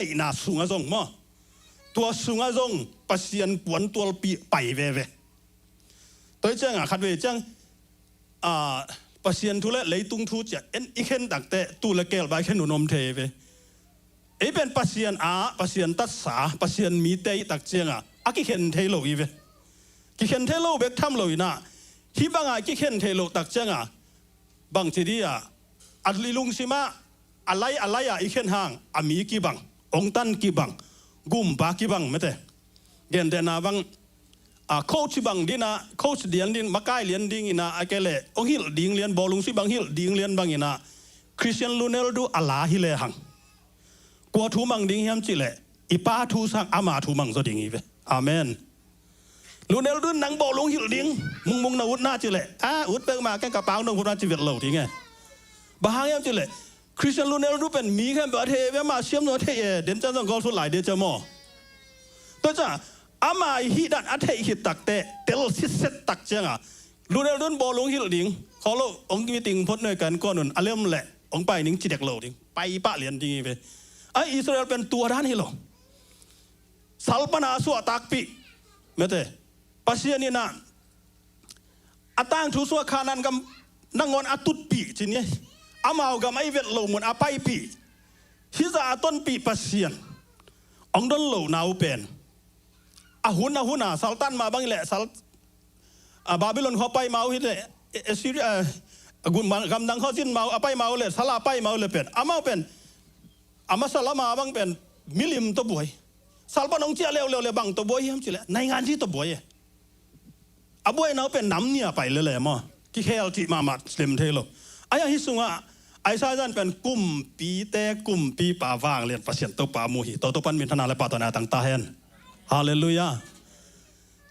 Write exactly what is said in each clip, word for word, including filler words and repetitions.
theihna sungah zong maw, tua sungah zong Pasian puantualpi pai veve. Tua hi ciangah khatvei ciang, a, Pasian thu le leitung thu ciah en i khen takteh tuu le keel bai khen un om thei ve. Ei pen Pasian a, Pasian tatsa, Pasian mite i tak ciangah a kikhen thei lo i ve. Kikhen thei lo bek tham lo inah, hih bangah kikhen thei lo tak ciangah bangci dih ah, a lungsimah a lai a lai-ah i khen hang a mi kibang, ongtan kibang, gumpa kibang mete. Gentehna bang, a, coach bang dinah, coach lian ding, makai lian ding inah, a kei leh ong hilh ding lian, bawlungsi bang hilh ding lian bang inah, Cristiano Ronaldo a la hi lehang, kua thu mang ding hiam cihleh, i pa thu sang ama thu mang zaw ding hi ve. Amen. Ronaldo nang bawlung hilh ding, mungmung na utna cihleh, a, ut pek ma keng ka pau nong utna ci vet lo ding e. Bang hang hiam cihleh, Cristiano Ronaldo pen mi khempeuh a thei ve, ama siam nong a thei e, den ciang zong golf sut lai de cia maw. Tua ciang ama i hih dan a theih khit takteh, tel sitset tak ciangah, Ronaldo bawlung hilh ding, kholo ong meeting phot noi kan kon un a lem leh ong pai ning ci dek lo ding, pai pah lian ding hi ve. A, Israel pen tua dan hi lo. Sal pana a suahtakpih mete. Pasian inah a tangthu sungah Kanaan gam nangawn a tutpih ci ni. Amau gam a i vet lo mun a paipih. Hih zah a tonpih Pasian ong don lo na uh pen, a hun a hun a, saltan mah bang hileh, sal, a, Babylon khua pai ma uh hileh, e, Assyria, a, gun ma, gamdang khua zin ma uh, a pai ma uh leh, sal a pai ma uh leh pen, amau pen, a masa lama bang pen milim tawh buai. Sal pan ong ciah leuleu leh bang tawh buai hiam cihleh, nainganzi tawh buai e. A buaina uh pen nam nih a pai lele maw, kikhel cih mahmah lem thei lo. Ahi a, hih sungah Isaiah in pen kumpite kumpipa vanglian Pasian Topa a mu hi. Tua Topa in minthanna le pahtawina tang ta hen. Halleluiah.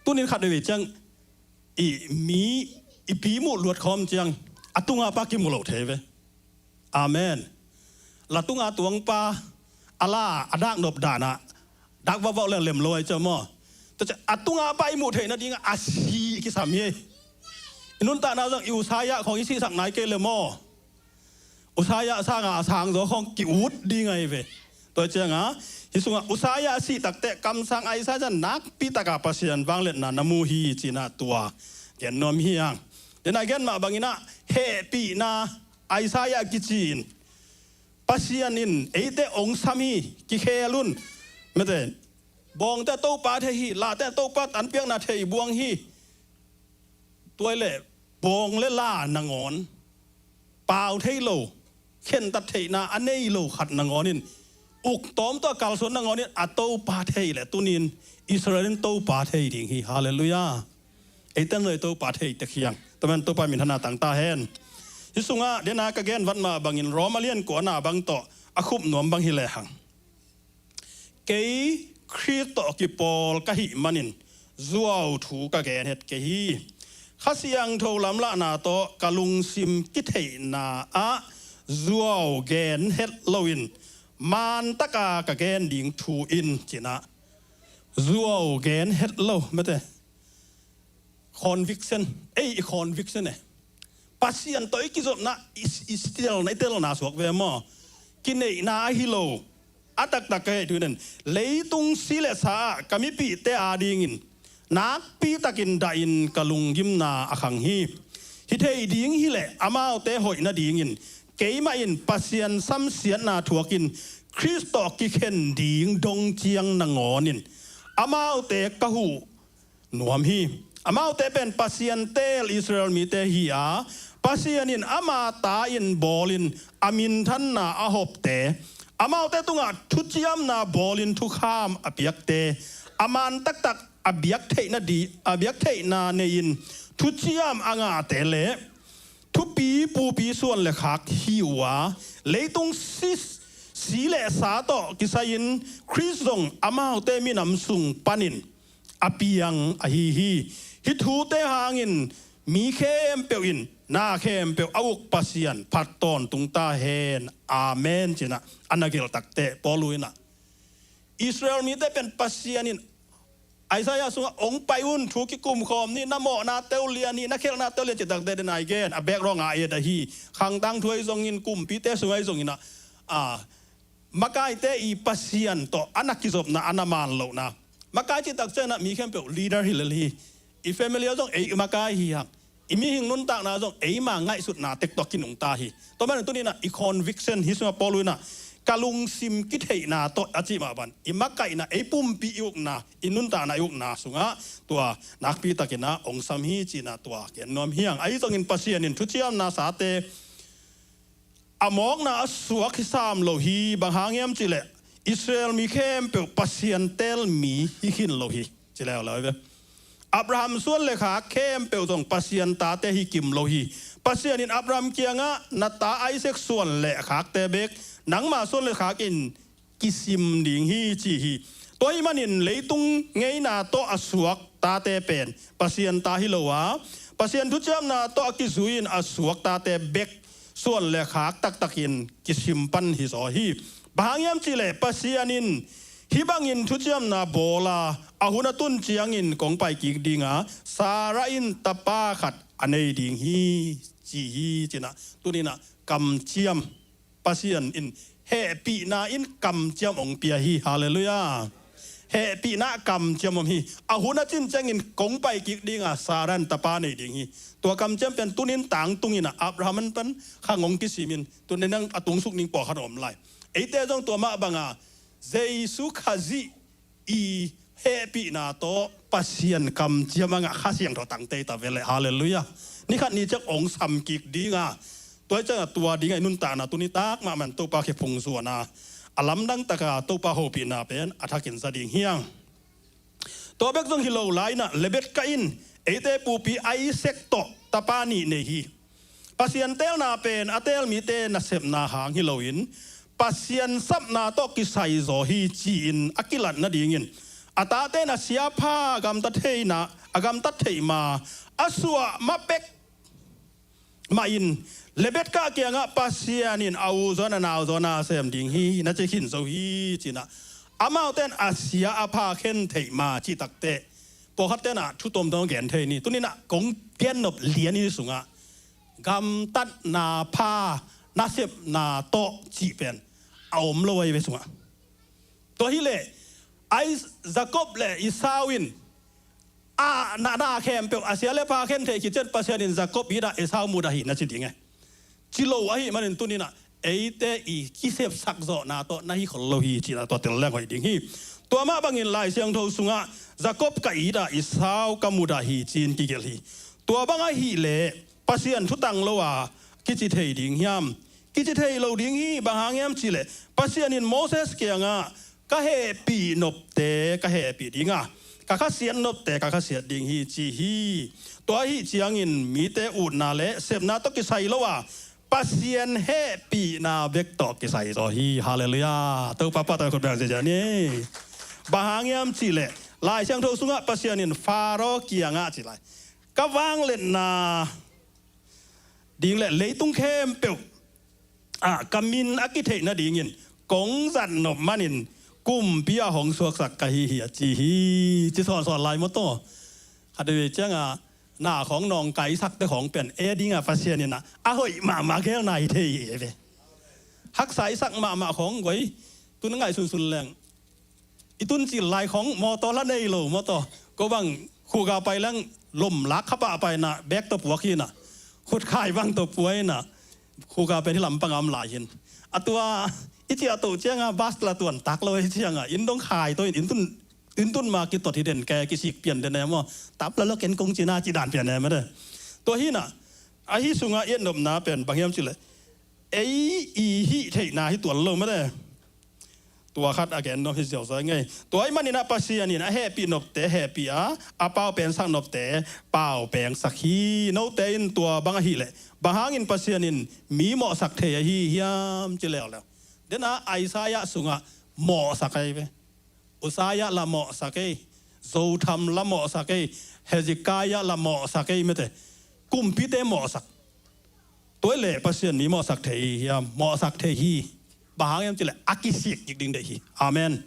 Tunin khat veve ciang i mi, i pi muh luat khawm ciang a tunga pa kimu lo thei ve. Amen. La tunga tuangpa a la a dak nop danah dak vavauh le lem lo ai ciah maw. Tua ciah a tunga pa i muh theih nadingah a si kisam hi. I nuntakna zong i Uzziah khawng i sihsak nai kei le maw. Uzziah sanga a sangzaw khawng ki-ut ding ahi ve. Tua cianga hih sungah Uzziah a sih takteh kamsang Isaiah nakpi taka Pasian vangliatna na mu hi cinah tua gen nuam hi hang. Denah gen mah banginah hehpihna Isaiah kici in Pasian in eite ong sam hi, kikhel un. Mete, bawngte Topa thei hi, lahte Topa tanpiakna thei buang hi. Tua i leh bawng le la nangawn pau thei lo, khentat theihna a nei lo khat nangawn in uk tawm tawh a kalsuan nangawn in a Topa thei leh tunin Israel in Topa thei ding hi. Halleluiah. Eite nui Topa thei tek hiang. Tua man Topa minthanna tang ta hen. Hih sungah dena ka gen vat mah bangin Rom a lian kuana bang tawh a khup nuam bang hi lehang, kei Khrist tawh kipawl ka hih manin zuau thu ka gen het kei hi. Kha Siangtho lamlahna tawh ka lungsim kitheihna ah zuau gen het loin mantaka ka gen ding thu in cinah zuau gen het lo mete. Conviction, ei i conviction e. Pasian tawh i kizopna i, i telna, i telna suak ve maw. Kineihna ahi lo. A taktak ka hei tuinen leitung si le sa ah ka mipihte adingin nakpi takin dahin ka lunggimna a khang hi. Hi thei ding hileh amaute hoih nadingin keimah in Pasian samsiatna thuakin Khrist tawh kikhen ding dong ciang nangawnin amaute ka huh nuam hi. Amaute pen Pasian teel Israel mite hi a, Pasian in ama ta in bawlin a minthanna a hopte, amaute tungah thuciamna bawlin thukham a piakte, a man taktak a biak theihna di, a biak theihna nei-in thuciam a ngahte le thupi pupi suan le khak hi uh a, leitung si, si le sa tawh kisai-in Khrist zong amaute minam sung panin a piang ahi hi. Hih thute hangin mi khempeuh in na khempeuh a uk Pasian phat tawntung ta hen. Amen cinah a na gelh takteh Paul uh inah Israel mite pen Pasian in Isaiah sungah ong pai un, thu kikum khawm ni, na mawhna teulian ni, na khelhna teulian ci takteh den ai gen a background a et ahi. Khangtang thu ahi zongin kumpite sung ahi zongin ah, a, makaite i Pasian tawh a na kizopna, a na man lohna. Makai cih tak ciangin ah mi khempeuh leader hi lel hi. I family ah zong ei makai hi hang. I mihing nuntakna zong eima ngaihsutna tek tawh kinungta hi. Tua manin tuni-in ah i conviction, hih sungah Paul in ah ka lungsim kitheihna tawh a cih mah bang, i makaihna, ei pumpi i ukna, i nuntakna i ukna sungah tua nakpi takin ah hong sam hi ci-in ah tua gen nuam hi hang. Ahi zongin Pasian in thuciamna sate a mawkna a suak hi sam lo hi. Bang hang hiam cih leh Israel mi khempeuh Pasian teel mi hi khin lo hi. Ci leuleu hi ve. Abraham suan le khak khempeuh zong Pasian tate hi kim lo hi. Pasian in Abraham kiangah, "Na ta Isaac suan le khakte bek nangma suan le khak in kisim ding hi," ci hi. Tua ahih manin leitung ngeina tawh a suak tate pen Pasian ta hi lo a, Pasian thuciamna tawh a kizui-in a suak tate bek suan le khak taktakin kisim pan hi zaw hi. Bang hang hiam cih leh Pasian in hih bangin thuciamna bawl a, a hun a tun ciangin kong pai kik ding a, Sarah in tapa khat a nei ding hi, ci hi. Ci-in ah tuni-in ah kamciam, Pasian in hehpihna in kamciam hong pia hi. Halleluiah. Hehpihna kamciam om hi. A hun a cin ciangin kong pai kik ding a, Sarah in tapa nei ding hi. Tua kamciam pen tuni-in tangtung in ah Abraham pan khang hong kisimin, tuni-in ah a tung suk ning pawlkhat om lai. Eite zong tua mah bang a, Jesu Khazih i hehpihna tawh Pasian kamciam a ngah Kha Siangtho tangte hi ta ve leh. Halleluiah. Ni khat ni ciang hong sam kik ding a, tua ciangah tua ding a i nuntakna tuni tak mahmah in Topa kiphung zuan a, a lamdang takin Topa hopihna pen a thakin za ding hi hang. Tua bek zong hi lo lai-in ah Rebekah in eite pupi Isaac tawh tapa nih nei hi. Pasian teelna pen a teel mite nasepna hang hi loin, Pasian sapna tawh kisai zaw hi ci-in a kilat nadingin, a tate in a sia a pha gamta theihna, a gamtat theih ma, a suah ma pek mah in, Rebekah kiangah Pasian in a u zaw in a nau zaw nasem ding hi, na ci khin zo hi ci-in ah, amaute in a sia a pha khen theih ma cih takteh, pawlkhatte in ah thu tuamtuam gen thei ni. Tuni-in ah kong gen nop lian i sungah gamtatna pha nasepna tawh cih pen a om lo ahi ve sungah. Tua hi leh, Is-, Jacob le Esau in a na, na khempeuh a sia le pha khen theih khit ciang Pasian in Jacob it ah Esau mudah hi na ci ding e. Ci lo ahih manin tuni-in ah eite i kisepsak zawhna tawh na hi khol lo hi ci-in ah tua tel leng hoih ding hi. Tua mah bangin Lai Siangtho sungah Jacob ka it ah Esau ka mudah hi ci-in kigelh hi. Tua bang ahih leh Pasian thutang lo a kici thei ding hiam? Kici thei lo ding hi. Bang hang hiam cih leh Pasian in Moses kiangah, "Ka hehpih nopte ka hehpih ding a, ka khasiat nopte ka khasiat ding hi," ci hi. Tua ahih ciangin mite utna le sepna tawh kisai lo a, Pasian hehpihna bek tawh kisai zaw hi. Halleluiah. Topa pahtawin khut beng ziahziah ni. Bang hang hiam cih leh Lai Siangtho sungah Pasian in Faro kiangah ci lai, "Ka vangliatna ding le leitung khempeuh ah ka min a kitheih nadingin kong zat nop manin kumpi a hong suaksak ka hi hi," a ci hi. Ci sawnsawn lai maw taw. Khatvei ciangah na khawng nawngkaisakte khawng pen ei dingah Pasian in ah a hoih mahmah geelna hi thei hi ve. Haksa i sak mahmah khawng guai, tun ngaihsunsun leng i tun cil lai khawng mawtaw la nei lo maw taw. Ko bang khuka pai leng lom lak kha pah pai in ah bag tawh puak hi in ah, khutkhai bang tawh pua in ah, khuka pen hih lampang a om lai hi in. A tua i ciah toh ciangah bus la tuan tak lo hi ciangah inn dong khai tawh in, inn tun, inn tun ma kitot hi den, ke kisik pian den e maw. Tap la lo ken kong cina ci dan pian e mate. Tua hi in ah, ahi sungah i et nopna pen bang hiam cih leh ei i hih theihna hi tuan lo mate. Tua khat a gen nuam hi ziauziau ngei. Tua ahih manin ah Pasian in a hehpih nopte hehpih a, a pau pengsak nopte pau pengsak hi. Note in tua bang ahih leh bang hangin Pasian in mi mawhsak thei ahi hiam ci leuleu. Den ah Isaiah sungah mawhsak ahi ve. Uzziah la mawhsak ei, Jotham la mawhsak ei, Hezekiah la mawhsak ei mate. Kumpite mawhsak. Tua hi leh Pasian mi mawhsak thei hi hiam? Mawhsak thei hi. Bang hang hiam cih leh a kisik kik ding deih hi. Amen.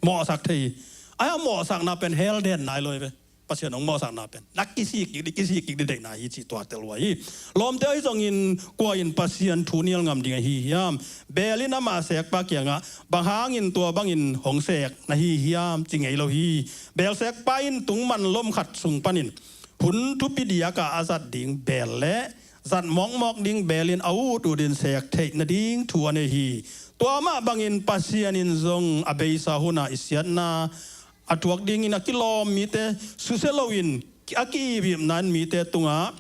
Mawhsak thei hi. Ahi a mawhsakna pen hell den nai lo hi ve. Pasian hong mawhsakna pen na kisik kik dih, kisik kik dih deihna hi cih tua tel uh ahi. Lawmte ahi zongin kua in Pasian thu nial ngam ding ahi hiam? Bel in ama sekpa kiangah bang hangin tua bangin hong sek na hi hiam ci ngei lo hi. Bel sekpa in tungman lom khat sung panin hun thupi diakah a zat ding bel le zat mawkmawk ding bel in a ut utin sek theih nading thu a nei hi. Tua mah bangin Pasian in zong a beisa hunah i siatna a thuak dingin a kilawm mite susia loin a ki-ipna in mite tungah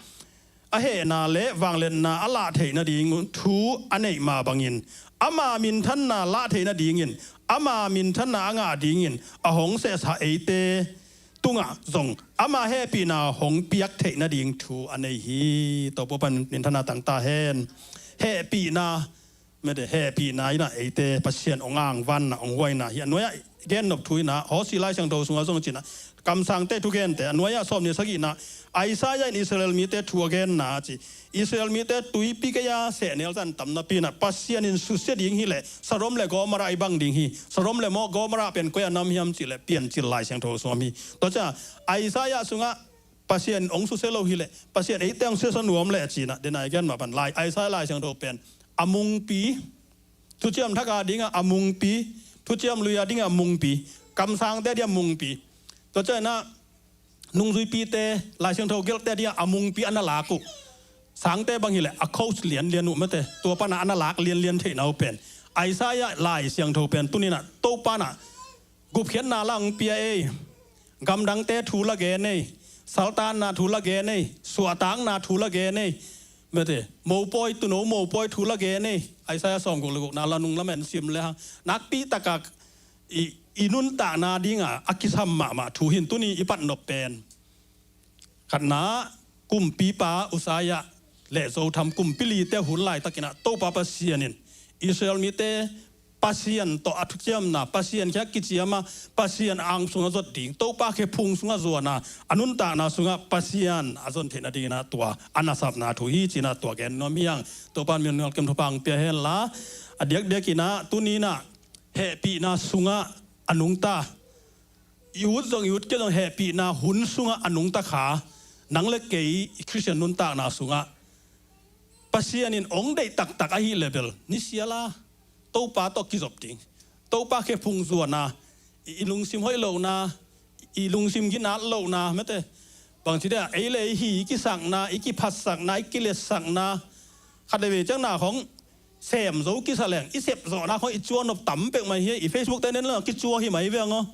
a hehna le vangliatna a lah theih nading thu a neih mah bangin ama minthanna lah theih nadingin ama minthanna a ngah dingin a hong sehsa eite tungah zong ama hehpihna hong piak theih nading thu a nei hi. Topa pan minthanna tangta hen. Hehpihna, mete, hehpihna inah eite Pasian hong angvanna, hong huaina hi. A nuai-ah gennop thu inah Hosea Lai Siangtho sungah zong cinah kamsangte thugente, a nuai-ah sawm nih sagihna Isaiah in Israel mite thu a genna a ci. Israel mite tuipi gei-a sehnel zan tam napi inah Pasian in susia ding hileh Sodom le Gomorrah i bang ding hi. Sodom le Gomorrah pen koi a nam hiam cihleh Piancil Lai Siangtho sungah hi. Tua ciah Isaiah sungah Pasian hong susia lo hileh Pasian eite hong susia nuam leh cinah dena i gen mah pan lai Isaiah Lai Siangtho pen a mungpi, thuciam thak a dingah a mungpi, thuciam lui a dingah a mungpi, kamsangte a dingah a mungpi. Tua ciah inah nungzuipite, Lai Siangtho gelhte a dingah a mungpi a na lak uh. Sangte bang hileh a coach lianlian uh mete, tua panah a na lak lianlian theihna uh pen Isaiah Lai Siangtho pen tuninah Topa nah gupkhiatna la hong pia ei. Gamdangte thu la gen ei. Saltanna thu la gen ei. Suahtakna thu la gen ei. Mete, mopawi, tuuno mopawi thu la gen ei. Isaiah sawmguk le gukna la nung lamen sim le hang nakpi takah i, i nuntakna dinga a kisam mahmah thu hin tuni i patnop pen khatna, kumpipa Uzziah le Jotham kumpi lite hun laitakinah Topa Pasian in Israel mite Pasian tawh a thuciamna, Pasian khia kiciama, Pasian ang sungah zot ding, Topa khe phung sungah zuana, a nuntakna sungah Pasian a zon theihna dinginah tua a nasapna thu hi cinah tua gen nuam hiang. Topa min nual kem thupha ang pia henla a diakdiakinah tuninah hehpihna sungah a nungta i ut zong i ut kei zong hehpihna hun sungah a nungta kha nang le kei i Khristian nuntakna sungah Pasian in hong deih taktak ahih leh bel nisiala Topa tawh kizop ding, Topa khe phung zuana, i, i lungsim hoih lohna, i lungsim ginat lohna mete bangci deh a ei le ei hi i kisakna, i kiphatsakna, i kiletsakna khat le vei ciangna khong sem zo kisa leng i sep zawhna khong i cua nop tam pek mai hi. I Facebook te nen lo kicua hi mai veng aw.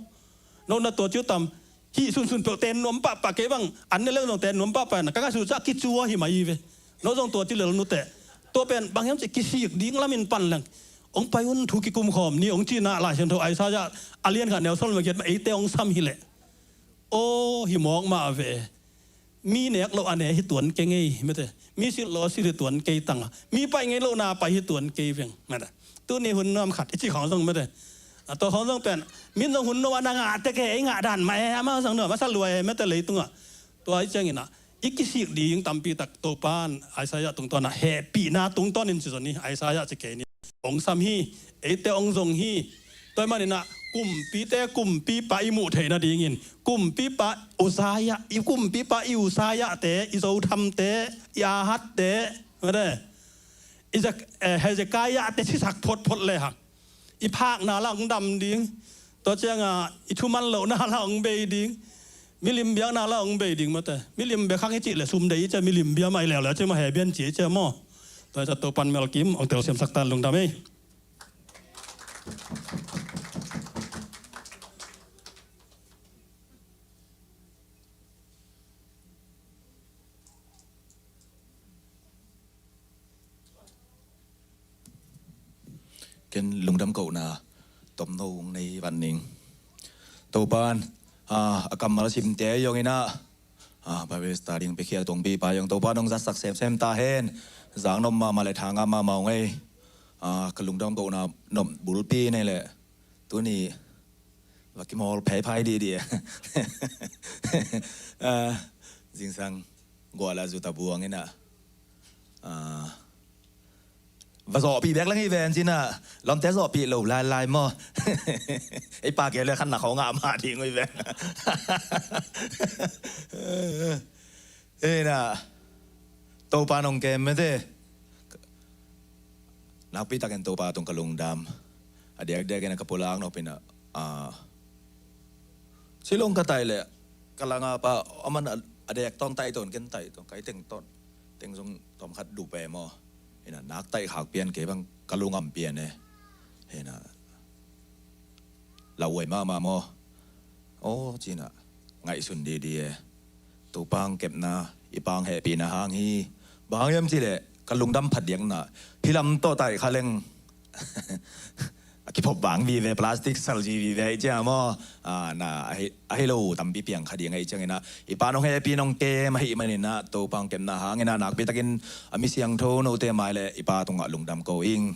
No na tua ciu tam hi sunsun peuh ten nuam pahpah kei bang an ne leng zong ten nuam pahpah na ka ka su ca kicua hi mai ve. No zong tua ci lel nute. Tua pen bang hiam ci kisik ding lamin pan leng hong pai un thu kikum khawm ni hong cina Lai Siangtho Isaiah a lian khat neu sawm le giat ma eite hong sam hileh aw hi mawk mah ve. Mi nek lo a ne hi tuan kei ngei mete. Mi silh lo a silh hi tuan kei tanga. Mi pai ngei lo na pai hi tuan kei veng mete. Tuni hun nuam khat i ci khawng zong mete. A tua khawng zong pen min zong hun nuam a na ngah tek e, ei ngah dan mah e, amah zong nuam a sa lua e mete leitungah. Tua i cianginah i kisik ding tampi tak Topan Isaiah tungtawnah hehpihna tungtawnin ci zon hi. Isaiah ci kei ni. Hong sam hi, eite hong zong hi. Tua hi maninah kumpite kumpipa i muh theih nadingin kumpipa Uzziah, i kumpipa i Uzziahte, i Jothamte, i Ahazte mete, i Zek-, eh, Hezekiahte sisak photphot lehang i phakna la hong dam ding. Tua cianga i thuman lohna la hong bei ding. Milim biakna la hong bei ding mate. Milim bia khang i cih le sum dei i cia, milim bia mai leuleu cia, ma he bian ci i cia maw. Tua i cia Topan melkim hong telsiamsak tan, lungdam ei. Ken lungdam kohna tomno hong nei van ning. Topan a, a kammal simte zongin a, a, Bible study hong piakhia tungpipa zong Topan hong zatsak semsem ta hen. Zak nop mahmah le tha ngah mahmah hong ei. A, ka lungdam kohna nop bulpi nei le tuni va kimawl phaiphai dihdih. A, zingsang guah le a zut a buang in a, a, Va zawhpih bek leng hi ven cinah, lawmte zawhpih lo lailai maw? Ei pa kei le khan na khawng ah mah ding uh hi ven. Inah Topa nong kem mete. Nakpi takin Topa tung ka lungdam. A diakdiakin a ka pulak nopinah, a, Shillong ka tai le ka langa pa aman a dek tawn tai tawn ken tai tawn kai teng tawn teng zong tawm khat dupe maw? Ina nak tai khak pian kei bang ka lungam pian e. Ina lauhuai mahmah maw? Aw cinah ngaihsun didi e. Tupang kepna i pang hehpihna hang hi. Bang hang hiam cileh ka lungdam phat diakna hilam tawh tai kha leng a kiphop bang vive plastic salji vive i cia maw? Na ahi lo tampi piang kha ding ahi cianginah i pa nong hehpih nong kem ahi maninah Tupang kepna hanginah nakpi takin a mi siangtho note mai le i pa tungah lungdam ko ing.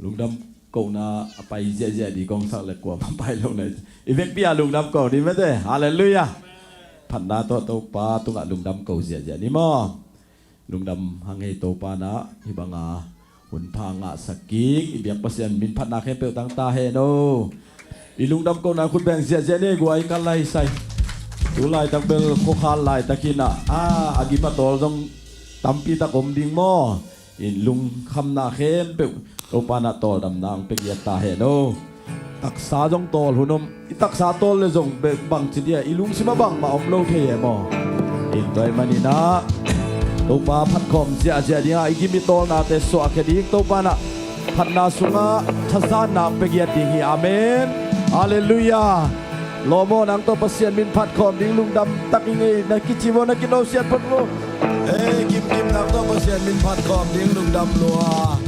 Lungdam kohna a pai ziahziah di kong sak le kuamah pai lo na i vekpi a lungdam koh di mete. Halleluiah. Phatna tawh Topa tungah lungdam koh ziahziah ni maw? Lungdam hang hei Topa na hih banga hun pha ngahsak kik i biak Pasian min phatna khempeuh tangta hen o. I lungdam kohna khut beng ziahziah ni guai kal lai sai. Tu laitak bel khuakhal laitakinah a a gim a tawl zong tampitak om ding maw? I lungkhamna khempeuh Topa na tawldamna ang pegiat ta hen o. Taksa zong tawl hun om i taksa tawl le zong bangci dia i lungsim a bangmah om lo thei e maw? In tua i maninah Topa phatkhawm ziahziah dingah i gim i tawlnate suahkhia ding Topa na phatna sungah thazanna ang pegiat ding hi. Amen. Halleluiah. Lawmaw nang tawh Pasian min phatkhawm ding lungdam tak i ngei na kici maw na kinosiat phot maw? Ei kimkim nang tawh Pasian min phatkhawm ding lungdam lua.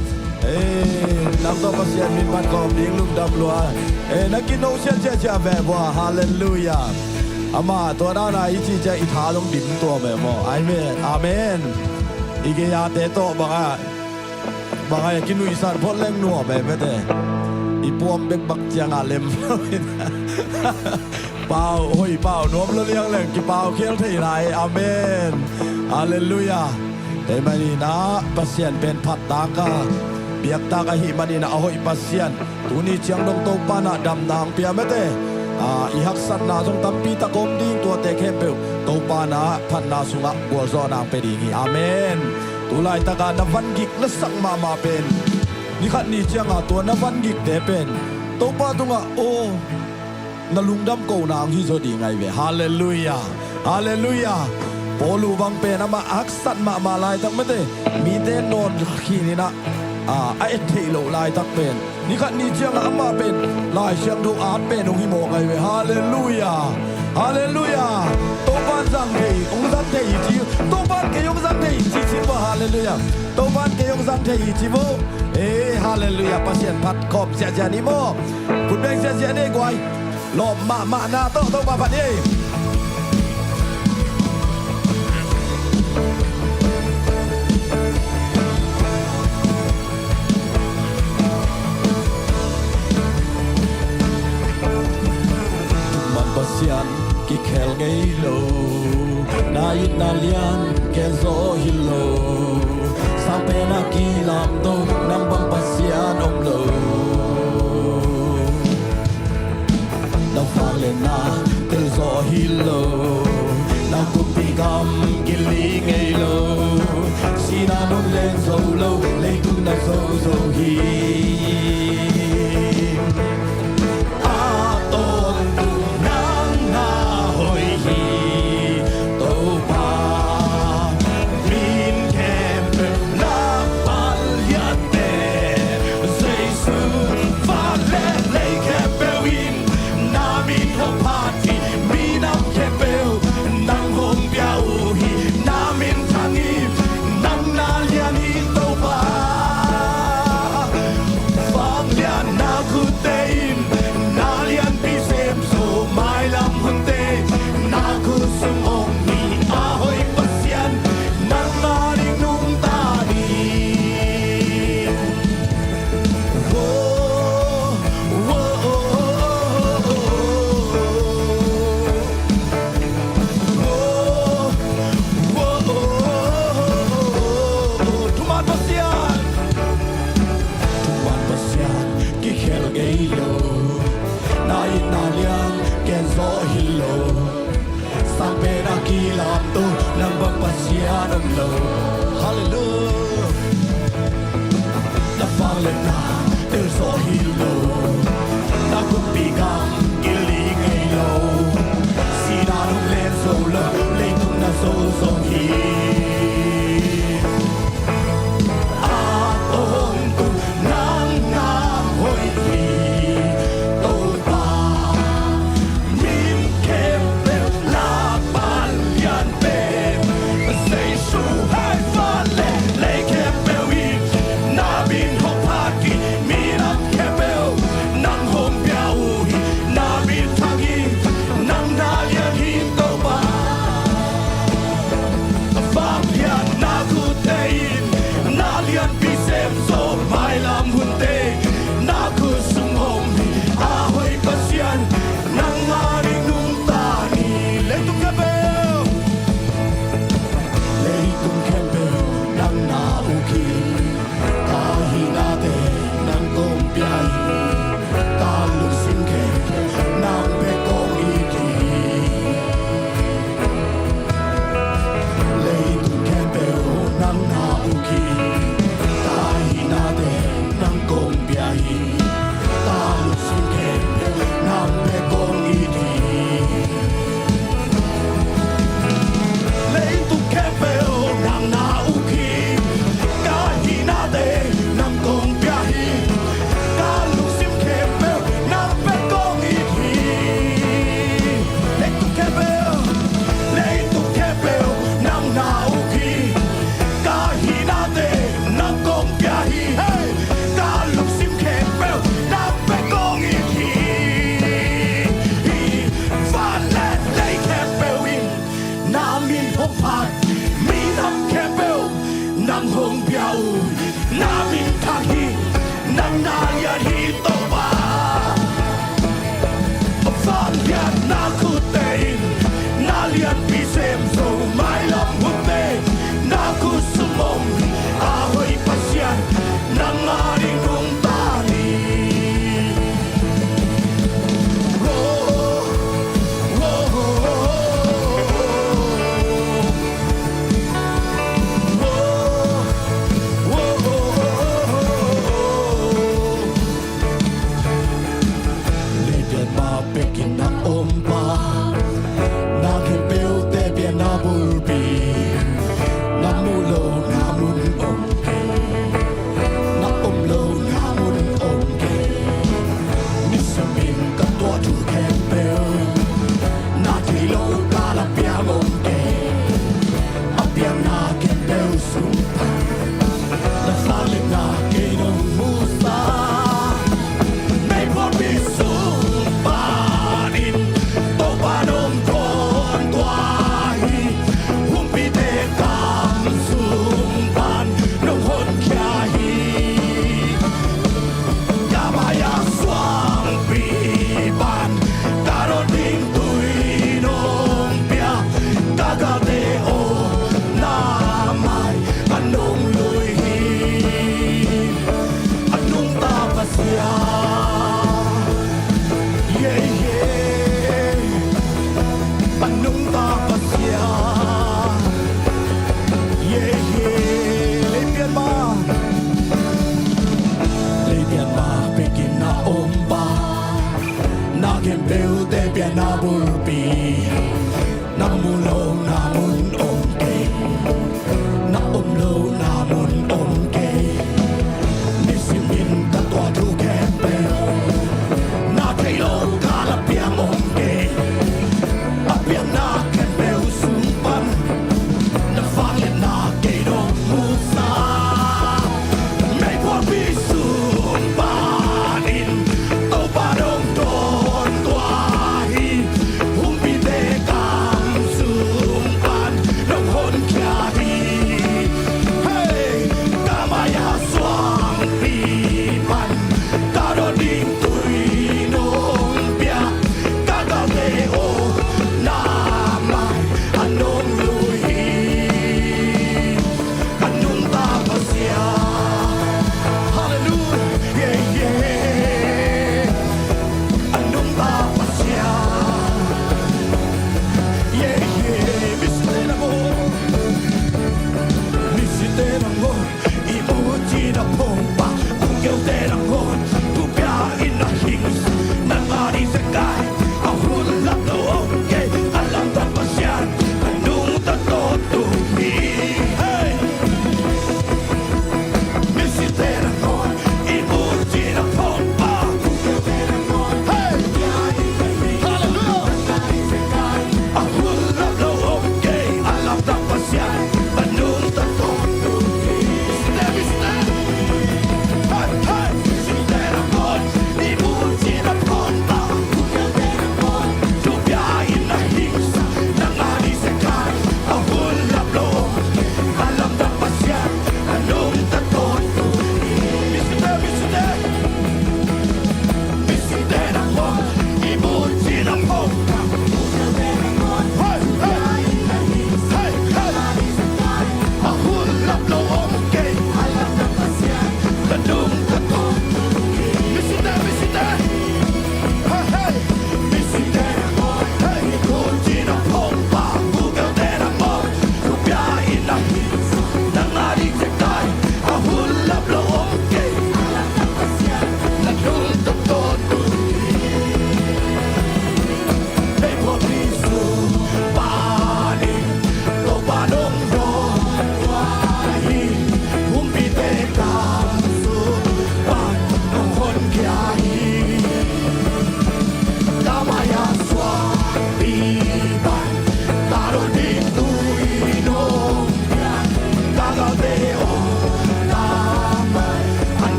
Ei nang tawh Pasian min phatkhawm ding lungdam lua. Ei na kinosiat ciacia veh bua. Halleluiah. Amah tua dana i cicia i tha dong dim tua veh maw? Amen. Amen. I gei-ate tawh bangah Bangai a kinuihsan phot leng nuam e mete. I puam bek bak cianga lem lo in pau hoi pau nuam lo liang leng kipau khial thei lai. Amen. Halleluiah. Tei maninah Pasian pen phattak a biaktak ahih maninah a hoih Pasian tuni ciang dong Topa na damna ang pia mete. I haksatna zong tampi tak om ding tuate khempeuh Topa na phatna sungah gualzawhna ang pe ding hi. Amen. Tulaitaka na vangik na sak mahmah pen nikhat ni cianga tua na vangikte pen Topa tungah aw na lungdam kona ang hi zaw ding ahi ve. Halleluiah. Halleluiah. Paulu bang pen amah haksat mahmah laitak mete mite nawn khininah a et theih loh laitak pen nikhat ni cianga amah pen Lai Siangtho at pen hong hi mawk ahi ve. Halleluiah. Halleluiah. Topan zang thei hong zang thei hi ci. Topan kei hong zang thei hi ci ci vo. Halleluiah. Topan kei hong zang thei hi ci vo. E halleluiah. Pasian phat khawm ziahziah ni maw? Khut beng ziahziah ni guai. Lawp mahmahna tawh Topa phat ni. Man Pasian kikhel ngei lo, na it na lian ken zaw hi lo, sangpen a kilamto nang bang Pasian om lo. Na fak le na tel zaw hi lo, na kumpi gam gili ngei lo, sina nong len zo lo, leitung na zo zo hi. A tawntung nang na hoi Na vangliatna tel zawh hi lo, na kumpi gam gil ngei lo. Sihna hong len zo lo, leitung na zo zong hi. A tawntung nang na hoih hi, Topa. Min khempeuh lakpan lianpen Jesu hai van le lei khempeuh in na min hong phat hi. Minam khempeuh nang hong pia uh hi. Na min thang hi, nang na lian hi Topa. Vangliatna khutte in na lianpi sem zo, mailam hunte na khut sung om hi. A hoih Pasian, nang ading nungta ni. Leitung khempeuh, leitung khempeuh nang na uk hi. Ka hihnate nang kong pia hi. Ka lungsim khempeuh nang bek kong it hi. Leitung khempeuh nang na uk hi. Ka hihnate nang kong pia hi. Ka lungsim khempeuh nang bek kong it hi. Leitung khempeuh nang na uk hi. Ka hihnate nang kong pia hi. Ka lungsim khempeuh nang bek kong it hi. Leitung khempeuh, leitung khempeuh nang na uk hi. Ka hihnate nang kong pia hi. Hey! Ka lungsim khempeuh nang bek kong it hi. Van le lei khempeuh in na min hong phat, minam khempeuh nang hong pia uh. Na min thang hi, nang na lian hi Topa. Vangliatna khutte in na lianpi sem zo, mailam hunte na khut sung om hi. A hoih Pasian, nang ading nungta ni.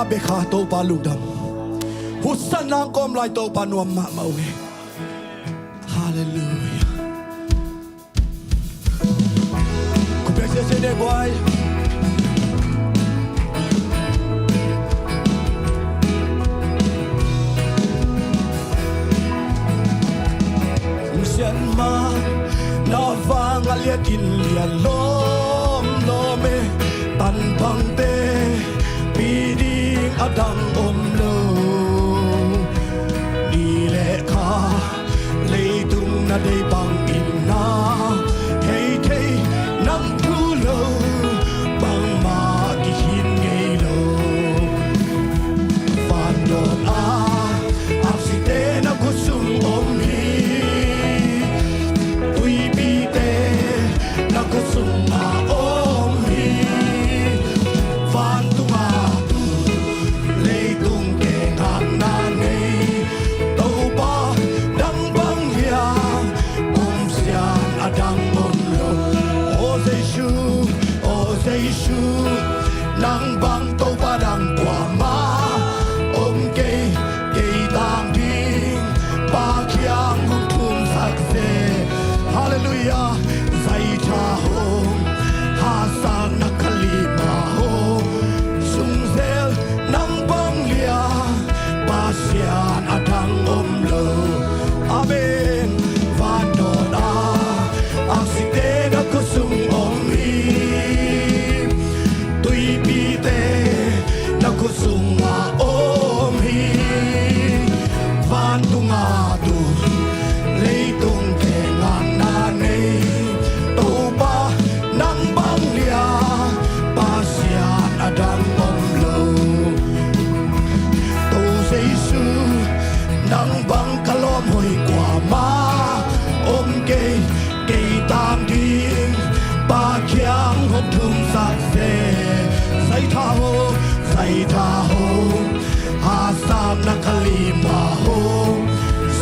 Bek a Topa lungdam. Husanna kawm lai Topa nuam mahmah uh hi. Halleluiah. Khupiak sese ne buai. Sian mah na vang a liatin lian lawmlawm e, tanpangte pi ding a dang om lo. Ni le kha leitung na deih bangin na hei thei, nang thu lo bangmah kikhin ngei lo. Vandawn a aksite na khutsung om hi. Tuipite na khutsung a om hi. Vantungah tu leitung kengakna nei Topa, nang bang liang kumsian a dang om lo. O Jesu, o Jesu, nang bang Topa dang kuamah om kei. Kei tang ding Pa kiang hong thumsak se. Halleluiah. Zaitha hong, hasakna kalima hong sungzel, nang bang liang Pasian a dang om lo. Amen. Vandawn a aksite na khutsung om hi. Tuipite na khutsung a om hi. Vantungah tu leitung kengakna nei Topa, nang bang liang Pasian a dang om lo. To Jesu, nang bang ka lawm hoih kuamah om kei. Kei tang ding Pa kiang hong thumsak se. Zaitha hong, zaitha hong, hasakna kalima hong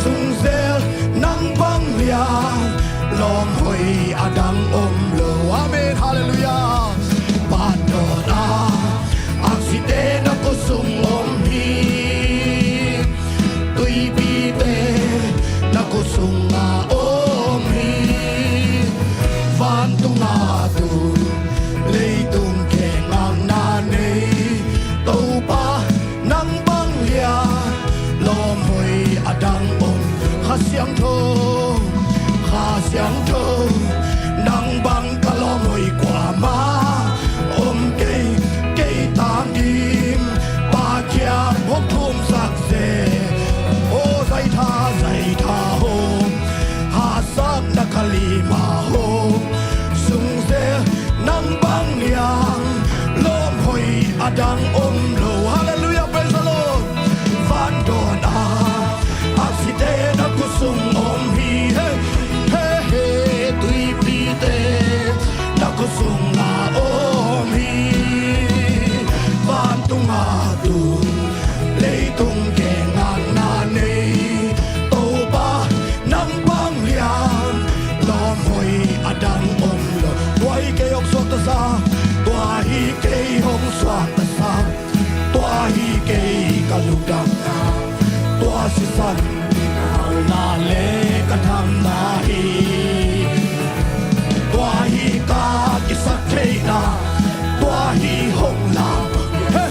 sungzel, nang bang liang lawm hoih a dang om lo. Amen. Halleluiah. Vandawn a aksite na khutsung om hi. Tuipite na khutsung a om hi. Vantungah tu leitung kengakna nei Topa, nang bang liang lawm hoih a dang om. Kha Siangtho, Kha Siangtho, nang bang ka lawm hoih kuamah om kei. Kei tang ding Pa kiang hong thumsak se. O zaitha, zaitha hong, hasakna kalima hong sungzel, nang bang liang lawm hoih a dang om lo. Halleluiah, praise the Lord. Vandawn a aksite na khutsung om hi. He, he, he, tuipite na khutsung a om hi. Vantungah tu leitung kengakna nei Topa, nang bang liang lawm hoih a dang om lo. Tua hi kei hong suaktasak, tua hi kei hong suaktasak. Tua hi kei ka lungdamna, tua sisan na le ka damna hi. Tua hi ka kisaktheihna, tua hi hong lam. Hey!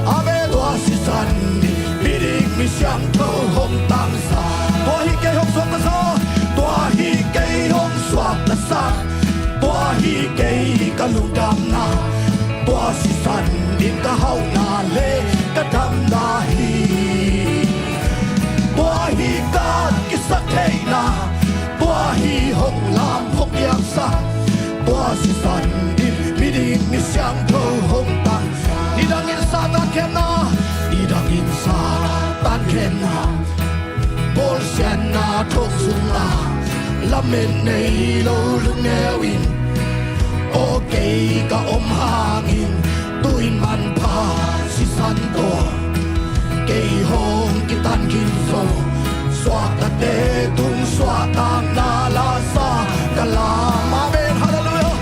Amen. Tua sisan in miding misiangtho hong tangsa. Tua hi kei hong suaktasak, tua hi kei hong suaktasak. Tua hi kei ka lungdamna, tua sisan in ka hauhna le ka damna hi. Tua hi ka kisaktheihna, tua hi hong lam hong piaksa. Tua sisan in miding misiangtho hong tang. Nidangin Satan khemna, nidangin Satan khemna, bawlsiatna thong sungah lamet nei lo lungneu in. Aw kei ka om hangin tu-in manpha sisan tawh kei hong kitan khin zo. Suaktate tung suahtakna lasa ka lam. Amen. Halleluiah.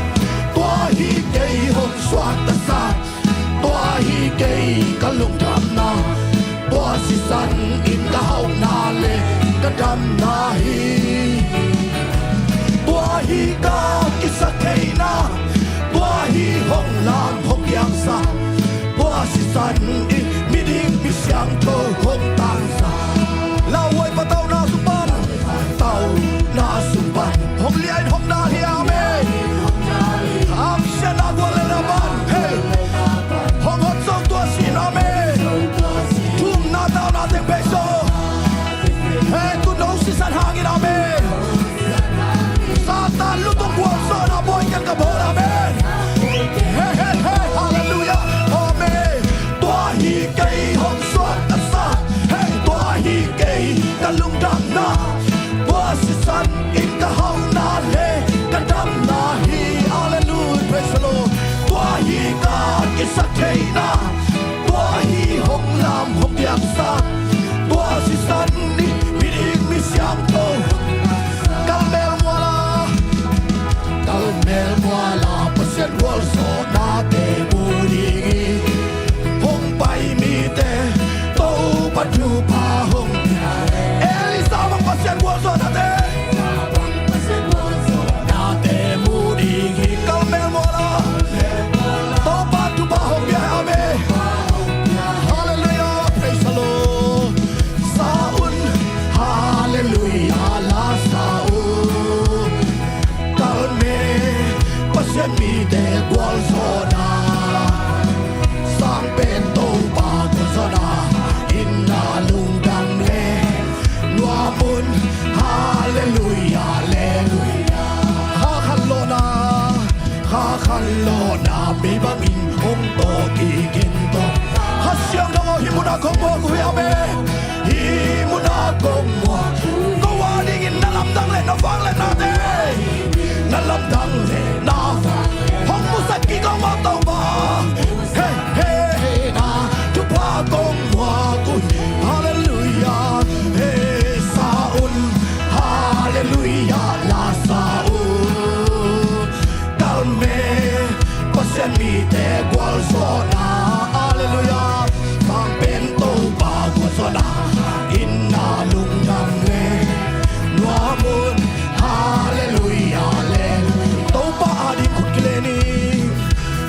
Tua hi kei hong suaktasak, tua hi kei ka lungdam. Sisan in ka hauhna le ka damna hi. Tua hi ka kisaktheihna, tua hi hong lam hong piangsa. Tua sisan in miding misiangtho hong tangsa. Lauhuai pa tauna sung pan, tauna sung pan hong lian hong dal hi, amen. Amen. Hong hot zo tua sin, amen. Thumna tauna teng pei zo. Hei, tu no sisan hangin, amen. Satan lutung gualzawhna bawi ken ka bawl, amen. Hei, hei, hei, halleluiah, amen. Tua hi kei hong suak ka sa. Hei, tua hi kei ka lungdamna. Tua sisan in ka hauhna le ka damna hi. Halleluiah, praise the Lord. Tua hi ka kisaktheihna. Tua hi hong lam hong piangsa. Tua sisan in miding misiangtho. Kalmel muala, kalmel muala, Pasian gualzawhnate mu ding hi. Hong pai mite Topa thupha hong pia. Elisa bang Pasian gualzawhnate. Nate mu ding hi. Kalmel muala, Topa thupha hong pia, amen. Halleluiah, praise the Lord. Sa un, halleluiah, la sa un. Kalmel, Pasian mite gualzawhna. Sang pen Topa gualzawhna in na lungdam le nuam un. Halleluiah, halleluiah. Kha khan lawhna, kha khan lawhna mei bangin hong tawh kik in tawh. Kha Siangtho aw, hih munah kong muak uh hi, amen. Hih munah kong muak. Ko a dingin na lamdang le na vangliatnate, na lamdang le na van hong musak kik aw maw Topa. Hei, hei, na thupha kong muak uh hi. Halleluiah. Hei, sa un, halleluiah, la sa un. Kalmel, Pasian mite gualzawhna. Halleluiah. Sang pen Topa gualzawhna in na lungdam le nuam un. Halleluiah, halleluiah. Topa ading khut kile ni.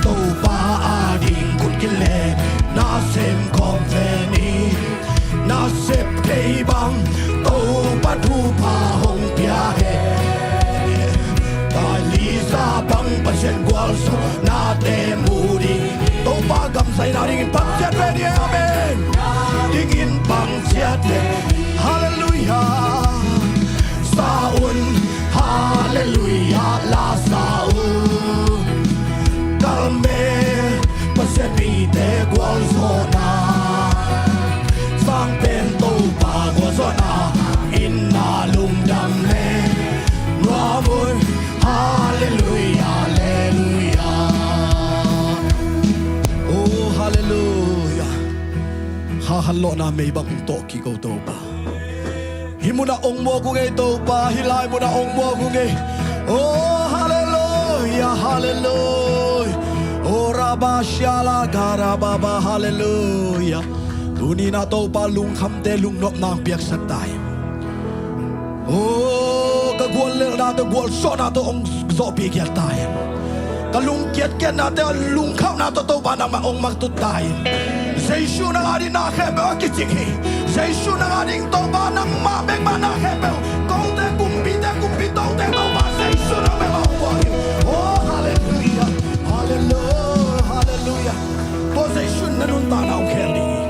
Topa ading khut kile. Na sem khawm ve ni. Na sep thei bang Topa thupha hong pia hen. Elisa bang Pasian gualzawhnate mu ding. Topa gam zaina dingin pang ciat ve ni, amen. Dingin pang ciat ve. Halleluiah. Sa un, halleluiah, la sa un. Kalmel, Pasian mite gualzawhna. Sang pen Topa gualzawhna in na lungdam le nuam un. Halleluiah, halleluiah. Oh, halleluiah. Kha khan lawhna mei bang hong tawh kik o Topa. Hih munah ong muak ung ei Topa, hih lai munah ong muak ung ei. Oh, halleluiah, halleluiah. Oh, rabba shala garababa, halleluiah. Tuni-in ah Topa lungkhamte lungnopna hong piaksak ta in. Oh, ka guallelhna tawh gualzawhna tawh hong zawhpih khiat ta in. Ka lungkiatkiatnate lungkhamna tawh Topa nangmah hong mangtut ta in. Jesu nang ading na khempeuh a kicing hi. Jesu nang ading Topa nangmah bek mah na khempeuh. Kote kumpite kumpi tote Topa Jesu nang bek mah hong buak hi. Oh, halleluiah, halleluiah, halleluiah. Tua Jesu in na nuntakna hong khel ding hi.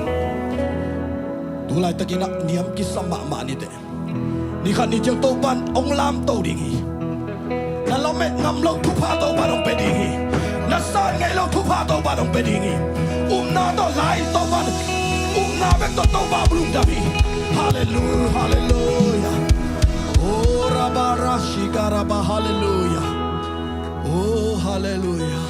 Tu laitakin ah niam kisam mahmah ni teh. Ni khat ni ciang Topa in hong lamto ding hi. Na lamet ngam loh thupha Topa in hong pia ding hi. Na san ngeih loh thupha Topa in hong pia ding hi. Upna tawh lai Topa in, upna bek tawh Topa lungdam hi. Halleluiah, halleluiah. Oh, rabba rashika rabba, halleluiah. Oh, halleluiah.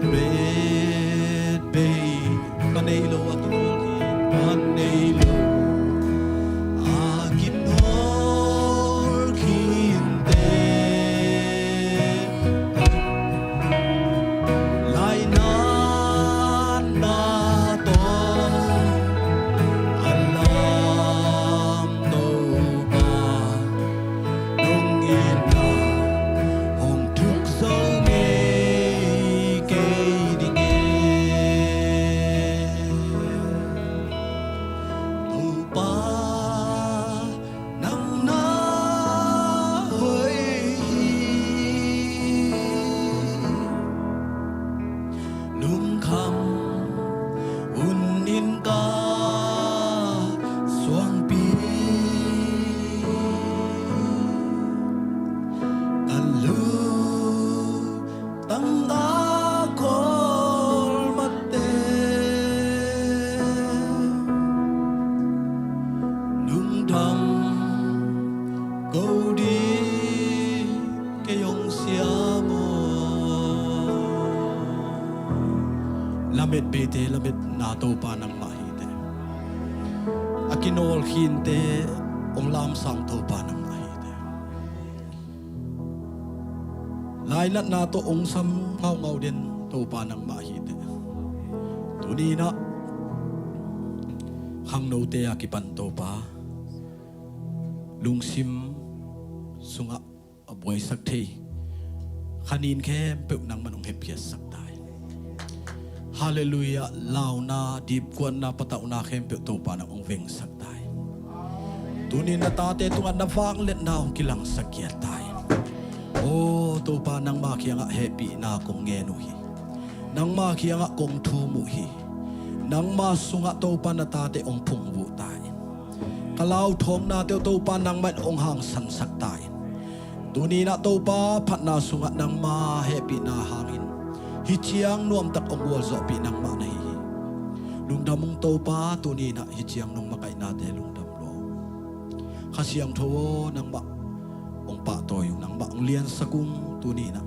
Ret bei ka nei lo a kinawl khin, ka nei lo a kinawl khinte, lainatna tawh a lam Topa, nong itna hong thuk zo ngei kei ding e. Topa, nang na hoih hi. Lungkham hun in ka suangpi, ka lungtang a kawlmate, lungdam ko ding kei hong siam aw. Lamet beite lametna Topa nangmah hi teh. A kinawl khinte hong lamsang Topa nangmah hi teh. Lainatna tawh hong sam ngaungau den Topa nangmah hi teh. Tuni-in ah khangnote a kipan Topa, lungsim sungah a buaisak thei khanin khempeuh nangman hong hepkhiatsak ta in. Halleluiah. Launa, dipkuatna, patauhna khempeuh Topa nang hong vengsak ta in. Tuni-in na tate tungah na vangliatna hong kilangsak khiat ta in. Aw Topa, nangma kiangah hehpihna kong ngen uh hi. Nangma kiangah kong thum uh hi. Nangma sungah Topa na tate hong phungvuh ta in. Ka lauthawngna teuh Topa nangmah in hong hangsansak ta in. Tuni-in ah Topa, phatna sungah nangma hehpihna hangin hih ciang nuamtak hong gualzawhpih nangmah na hi hi. Lungdam ung Topa, tuni-in ah hih ciang nong makaihnate lungdam lua ung. Kha Siangtho aw, nangmah hong pahtawi ung, nangmah hong liansak ung tuni-in ah.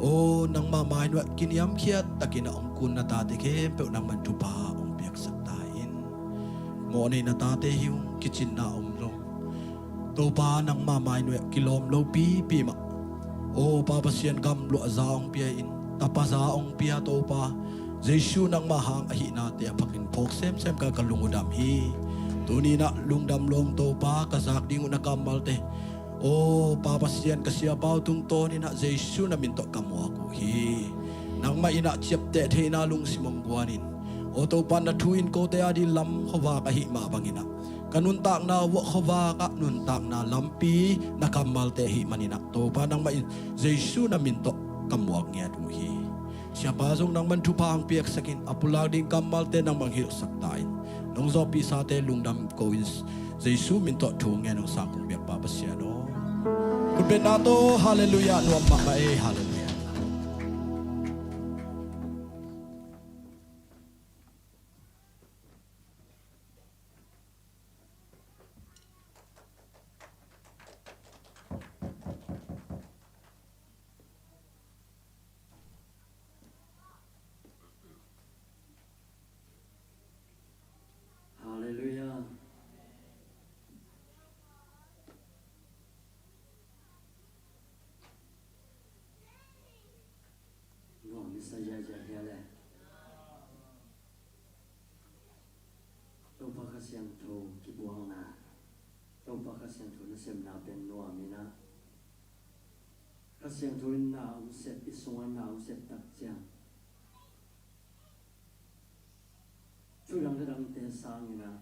Aw nangma mainuah kiniamkhiat takin ah hong kun na tate khempeuh nangman thupha hong piaksak ta in. Mawhnei na tate hi ung, kicinna om lo. Topa nangma mainuah kilawm lopipi mah. Aw Pa Pasian, gamluah za hong pia in, tapa za hong pia Topa. Jesu nangma hang ahihnate a phakin phawk semsem ka, ka lung uh dam hi. Tuni-in ah lungdam lua ung Topa, ka zak ding uh na kammalte aw Pa Pasian, ka siapa uh tungtawnin ah Jesu na min tawh ka muak uh hi. Nangmah in ah ciapteh theihna lungsim hong guan in. Aw Topa, na thu in kote a ding lam khuavak ahih mah bangin ah ka nuntakna vuah khuavak ah nuntakna lampi na kammalte ahih manin ah Topa, nangmah in Jesu na min tawh ka muak ngiat uh hi. Siapa zong nangman thupha hong piaksak in, a pulak ding kammalte nangman hilhsak ta in. Nong zawhpiksate lungdam ko in, Jesu min tawh thu ngen hong sang kong biak Pa Pasian aw. Khutbetna tawh halleluiah nuam mahmah ei, halleluiah. Halleluiah. Nuam i sa ziahziah hia le. Topa Kha Siangtho kibuakna, Topa Kha Siangtho nasepna pen nuam in ah, Kha Siangtho in na hong sep, i sungah na hong sep tak ciang, thu dang le dangte sangin ah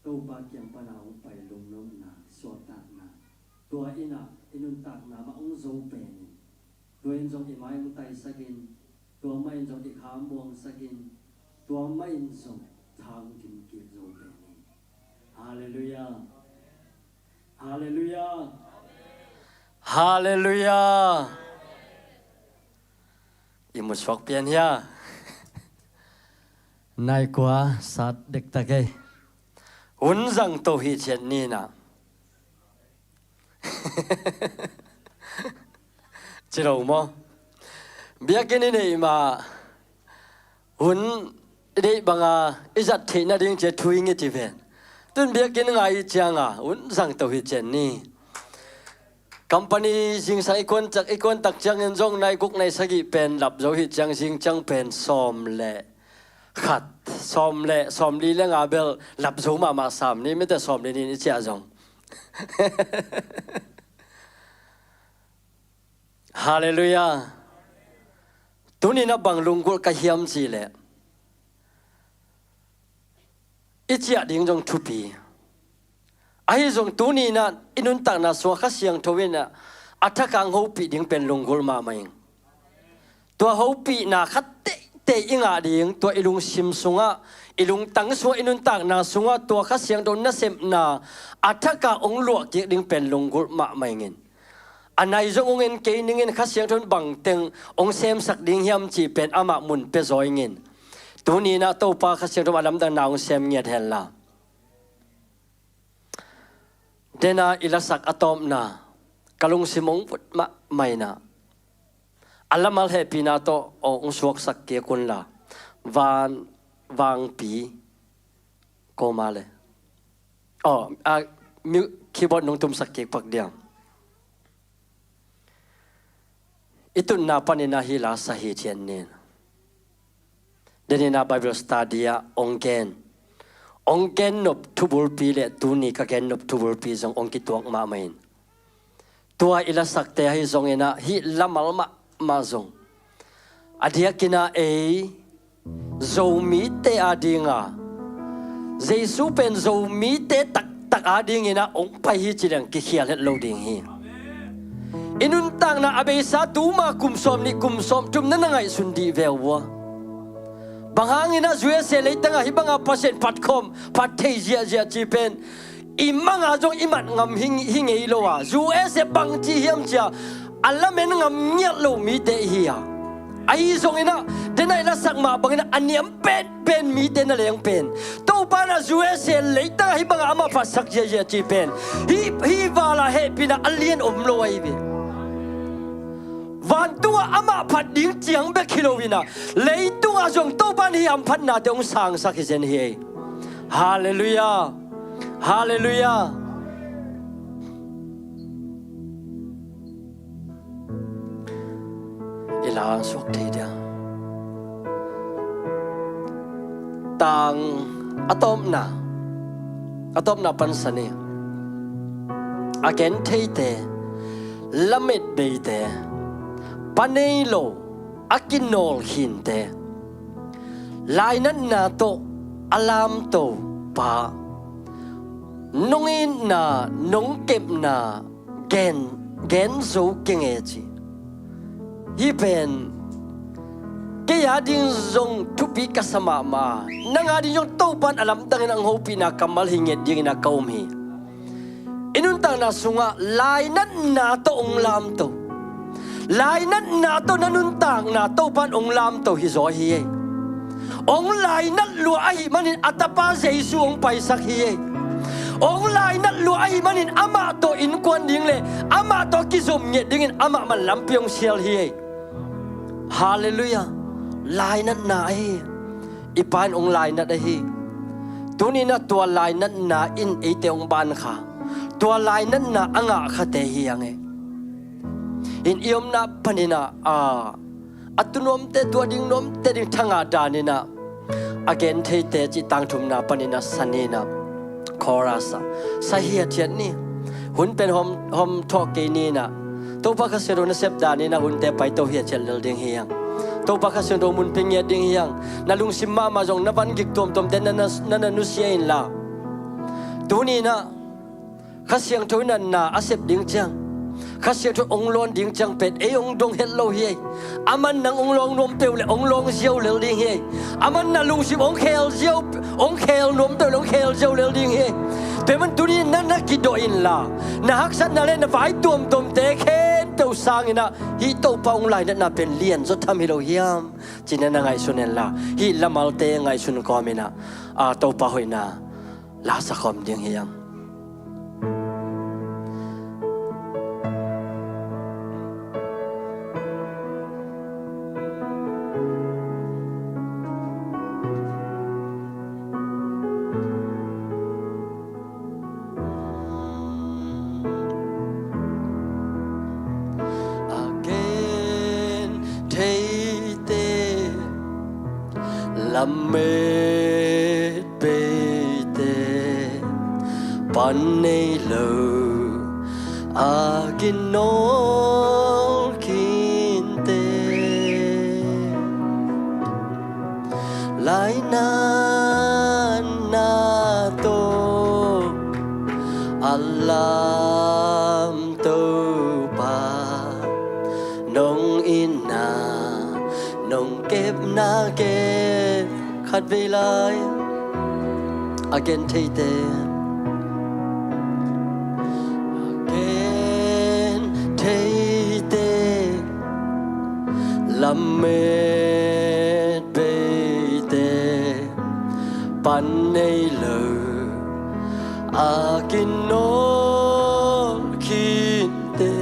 Topa kiang pan a hong pai lungnopna, suahtakna, tua in ah i nuntakna mah hong zo pen in, tua in zong i mai hong taisak in, tua mah in zong i kha muangsak in, tua mah in zong tha hong kim kik zo pen in. Halleluiah. Halleluiah. Halleluiah. I musuak pian hia? Nai kua sat dektak ei. Hun zang to hi thiat ni na. Ci lo maw? Biakinn i neih mah hun i deih banga i zat theih nading cia thu i nget hi ven. Tun biakinn ngai i cianga hun zangto hi cian ni. Company zingsang i kuantak, i kuantak ciangin zong nai guk nai sagih pen lap zo hi ciang zing ciang pen sawm le khat, sawm le sawm li le nga bel lap zo mahmah sam ni, mite sawm li ni in i ciah zong. Halleluiah. Tuninah bang lunggulh ka hiam cihleh i ciah ding zong thupi. Ahi zong tuninah i nuntakna sungah Kha Siangtho inah a thakang hopih ding pen lunggulh mahmah ing. Tua hopihna khat teitei i ngah ding, tua i lungsim sungah, i lungtang sungah, i nuntakna sungah tua Kha Siangtho nasepna a thaka hong luahkik ding pen lunggulh mahmah ingin. A nai zong hong en kei ningin Kha Siangtho in bangteng hong semsak ding hiam cih pen amah mun pia zaw ingin. Tuninah Topa Kha Siangtho a lamdangna hong sem ngiat henla. Dena i lasak a tawpna ka lungsim hong vut mahmah inah a lamal hehpihna tawh hong suaksak kik unla. Van Vangpi koma le. Oh, a, keyboard nong tumsak kik pak diam. I tutna paninah hih la sa hi thian nin. Denina Bible study ah hong gen, hong gennop thubulpi le tuni ka gennop thubulpi zong hong kituak mahmah in. Tua i lasakte ahi zonginah hih lamal mahmah zong a diakinah ei Zomite adinga Jesu pen Zomite taktak adinginah hong pai hi ci leng kikhial het lo ding hi. I nuntakna a beisa tuma kum sawm nih kum sawm thum na na ngaihsun dih ve uh a. Bang hanginah U S A leitangah hih banga Pasian phatkhawm phat thei ziahziah ci pen i manga zong i mat ngam hi, hi ngei lo a, U S A bangci hiam cia a lamen ngam ngiat lo mite ihi a. Ahi zonginah denah i lasak mah banginah a niam penpen mite na leng pen Topa inah U S A leitangah hih bangah amah phatsak ziahziah ci pen hih, hih valah hehpihna a lian om lo ahi ve. Vantungah amah phat ding ciang bek hi loinah leitungah zong Topa in hih hamphatnate hong sangsak hi zen hi ei. Halleluiah. Halleluiah. I la suak thei dia. Tang a tawpna, a tawpna pansan hi. A gentheite, lametbeite, pa nei lo, a kinawl khinte, lainatna tawh a lamto pa, nong itna, nong kepna gen, gen zo keng e ci. Hih pen kei ading zong thupi ka sa mahmah a, nang ading zong Topa in a lamdangin a hong hopihna kammal hi ngiat dingin a ka um hi. I nuntakna sungah lainatna tawh hong lamto, lainatna tawh na nuntakna Topa in hong lamto hi zaw hi ei. Hong lainat lua ahih manin a tapa Jesu hong paisak hi ei. Hong lainat lua ahih manin amah tawh innkuan ding le amah tawh kizom ngiat dingin amah man lampi hong sial hi ei. Halleluiah. Lainatna ahi. I Pa in hong lainat ahi. Tuninah tua lainatna in eite hong ban kha, tua lainatna a ngah khate hi ang e. In i omna paninah a, a tu nuamte, tua ding nuamte ding thangah daninah a gentheite cih tangthumna paninah saninah chorus ah sa hiathiat ni. Hun pen hawm, hawm thawh kei ninah Topa Kha Siangtho nasep daninah hunte paito hiathiat lel ding hi ang. Topa Kha Siangtho mun pia ngiat ding hi ang. Na lungsim mahmah zong na van gik tuamtuamte na, na, na, na nusia inla. Tuninah Kha Siangtho inah na a sep ding ciang, Kha Siangtho hong lawn ding ciang pen ei hong dong het lo hi ei. Aman nang hong lawng nuam peuh le hong lawng ziau lel ding hi ei. Aman na lungsim hong khel ziau, hong khel nuam peuh le hong khel ziau lel ding hi ei. Tua ahih man tuni na, na kidawh inla, na haksatna le na vai tuamtuamte khempeuh sanginah hih Topa hong lainatna pen lian zaw tham hi lo hiam ci-in na ngaihsun inla, hih lamalte ngaihsun kawminah a Topa hoihna la sa khawm ding hi ang. Lamet beite pan nei lo a kinawl kinte. Lainatna tawh a lam Topa nong itna nong kepna gen. Khat vei lai. A gen theite, a gen theite, lamet beite pan nei lo a kinawl kinte.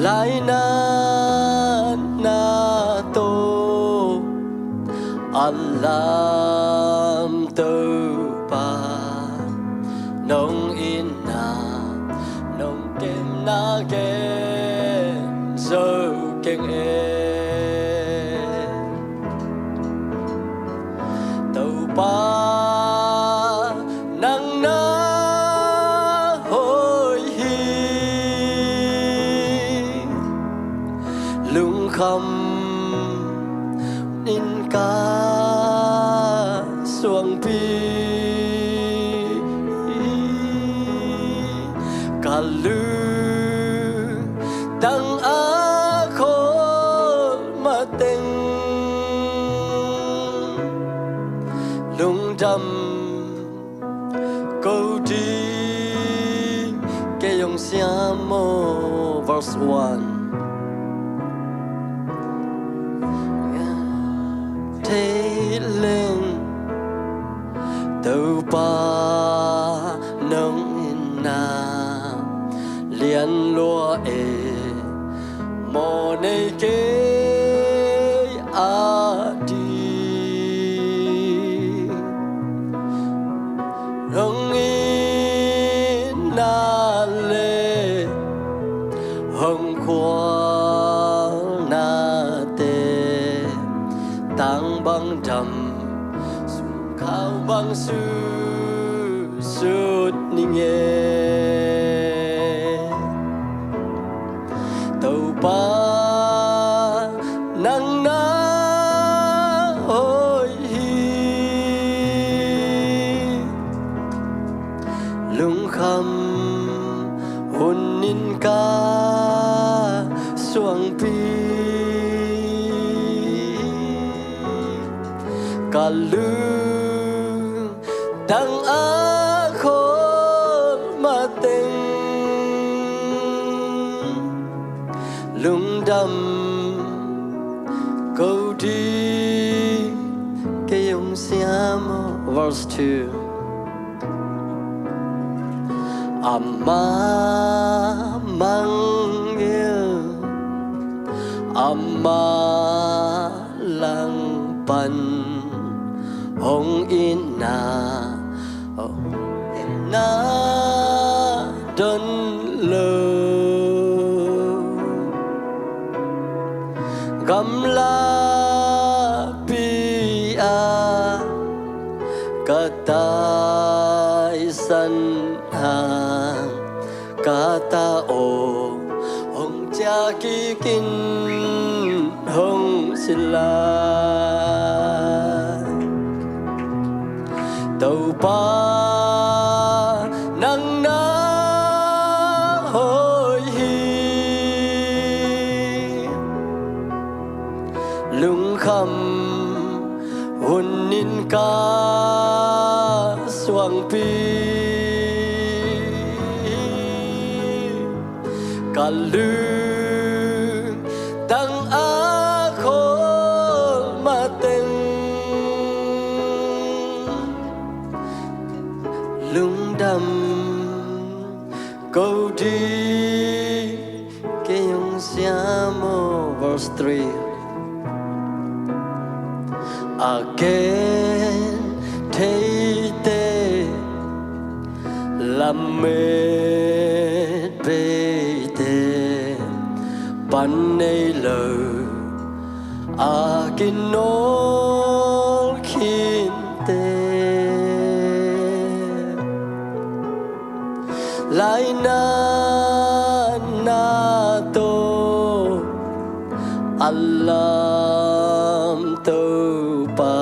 Lainatna tawh a lam Topa nong itna nong kepna gen zo keng e. Topa nang na hoih hi. Lungkham in ka suangpi, ka lungtang a khawl mateng lungdam ko ding kei hong siam aw. Verse one. Thei leng Topa nong itna lian lua e, mawh nei kei a ding. Hong itna le hong khualnate, tang bang dam, sum khau bang su sut ning e. Topa nang na hoih hi. Lungkham hun in ka suangpi, ka lungtang a khawl mateng lungdam ko ding kei hong siam aw. Verse two. Ama mangngilh, ama langpan hong itna, hong itna don lo. Gamlapi ah ka taisan hang ka ta aw, hong ciah kik in hong sila. Topa nang na hoih hi. Lungkham hun in ka suangpi, ka lungtang a khawl mateng lungdam ko ding kei hong siam aw. Verse three. A gen theite, lamet beite pan nei lo A kinawl khinte, laina na tawh a lam Topa,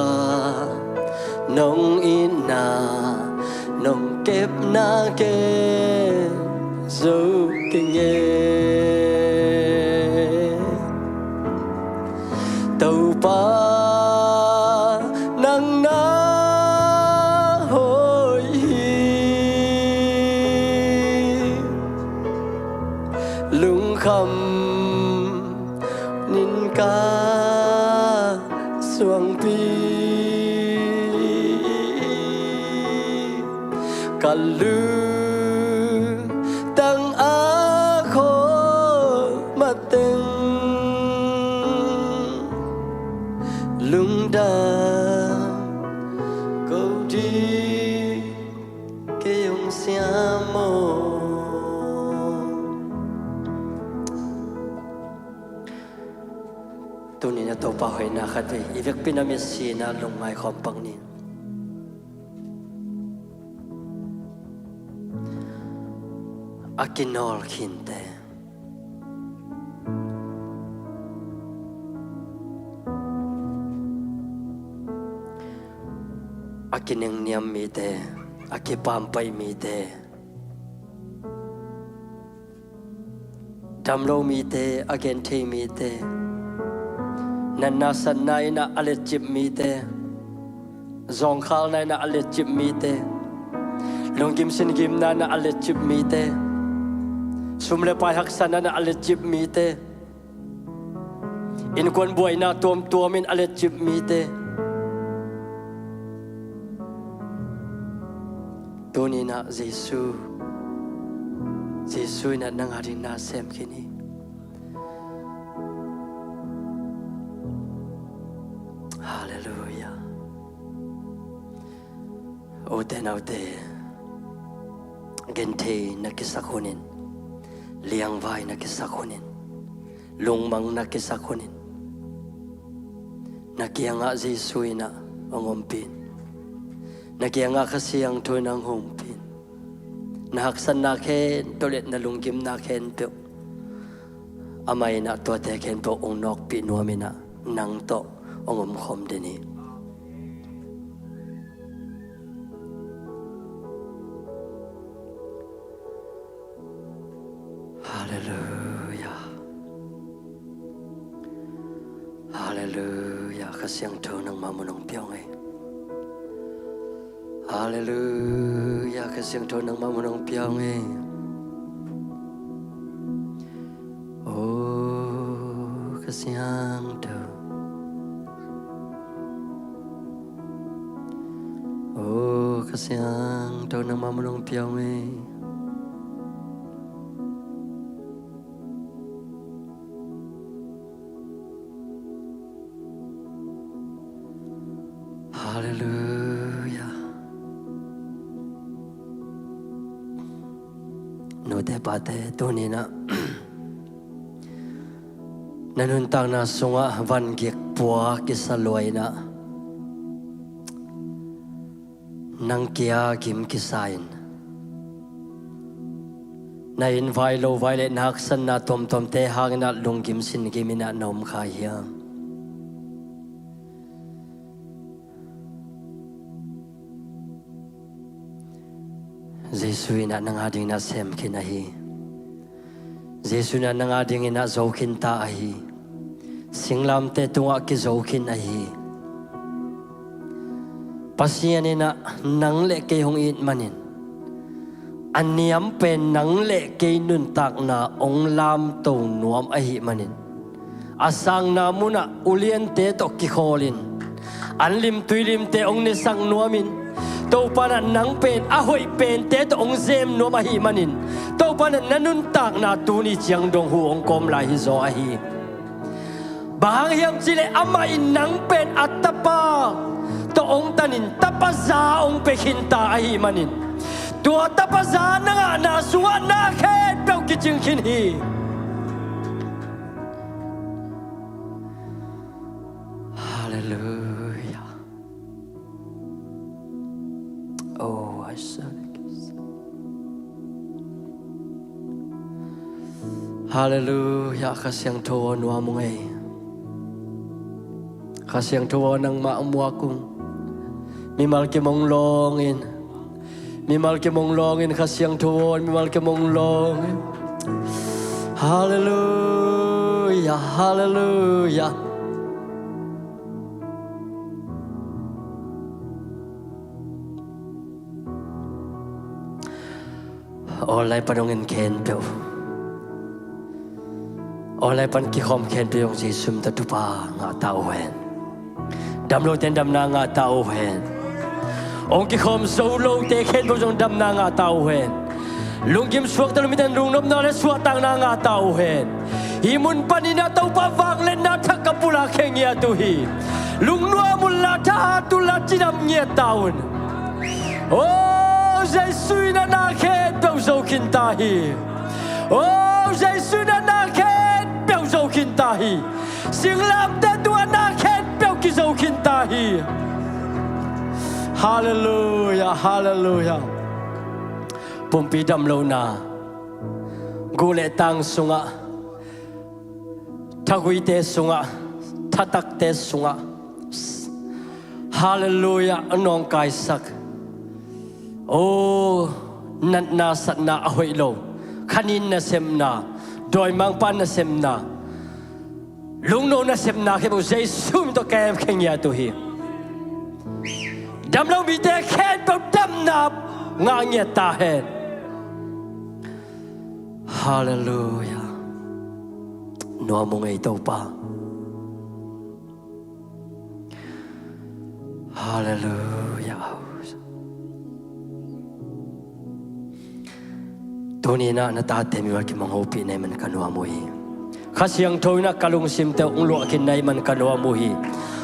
nong itna nong kepna kem zo keng e. Topa, nang na hoih hi, lungkham nin ka suangpi, ka lungtang a khawl mateng, lungdam ko ding kei hong siam aw. Tuni-in a Topa hoihna khat vei i vekpi-in a mitsi-in a lungngai khawm pak ni. A kinawl khinte, a kinengniam mite, a kipampaih mite, damlo mite, a genthei mite, natna satna in a letcip mite, zawngkhalna in a letcip mite, lunggim singimna in a letcip mite, sum le pai haksatna in a letcip mite, innkuan buaina tuamtuam in a letcip mite, tuni-in a Jesu, Jesu in a nang a dingin na sem khin hi. Halleluiah. Ute naute, genthei na kisak hunin, liangvai na kisak hunin, lungmang na kisak hunin, na kiangah Jesu in a hong ompih in, na kiangah Kha Siangtho in a hong ompih in, na haksatna khempeuh le na lunggimna khempeuh, amah in a tuate khempeuh hong nawkpih nuam in a, nang tawh hong omkhawm den hi. Halleluiah. Halleluiah. Kha Siangtho, nangmah mun hong pia ung ei. Halleluiah. Kha Siangtho, nangmah mun hong pia ung ei. O Kha Siangtho, O Kha Siangtho, nangmah mun hong pia ung ei. Halleluiah. Nute pate, tuni-in a na nuntakna sungah vangik pua kisa lua in a, nang kia gim kisa in, na innvai lovai le na haksatna tuamtuamte hangin a lunggim singim in a na om kha hiam? Jesu in a nang a dingin a sem khin ahi. Jesu in a nang a dingin a zo khin ta ahi. Singlamteh tungah kizo khin ahi. Pasian in a nang le kei hong it manin, a niam pen nang le kei nuntakna hong lamto nuam ahih manin, a sangna munah uliante tawh kikhawlin, an lim tuilimte hong nesak nuamin, Topa in a nang pen a hoih pente tawh hong zem nuam ahih manin, Topa in a na nuntakna tuni ciang dong huh hong kawm lai hi zaw ahi. Bang hang hiam cihleh amah in nang pen a tapa tawh hong tanin tapa za hong pia khin ta ahih manin, tua tapa za na ngahna sungah na khempeuh kicing khin hi. Halleluia. Oh, I serve. Halleluia. Kha Siangtho aw, nuam ung ei. Kha Siangtho aw, nangmah muak ung. Mimal kim ong lawng in. Mimal kim ong lawng in, Kha Siangtho aw, mimal kim ong lawng in. Halleluia, halleluia. Aw, lai pan ong en khempeuh. Aw, lai pan kikhawm khempeuh zong Jesu min tawh thupha ngah ta uh hen. Damlote in damna ngah ta uh hen. Ong kikhawm zo lote khempeuh zong damna ngah ta uh hen. Lungkim suakta lo mite in lungnopna le suahtakna ngah ta uh hen. Hih mun panin ah Topa vangliatna thak ka pulak khia ngiat uh hi. Lungnuam unla, thahat unla, cidam ngiat ta un. Oh, Jesu in a na khempeuh zo khin ta hi. Oh, Jesu in a na khempeuh zo khin ta hi. Singlamteh tungah a na khempeuh kizo khin ta hi. Halleluia, halleluia. Pumpi damlohna, guh le tang sungah, thaguite sungah, thatakte sungah, halleluia, a nawngkaisak. Oh, natna satna a hoih lo, khanin nasepna, dawimangpa nasepna, lungno nasepna khempeuh Jesu min tawh kem khia ngiat uh hi. Damlo mite khempeuh damna ngah ngiat ta hen. Halleluia. Nuam ung ei Topa. Halleluia. Tuni in ah na tate mimal kim ong hopih na hih man ka nuam uh hi. Kha Siangtho in ah ka lungsimte ong luah khin na hih man ka nuam uh hi.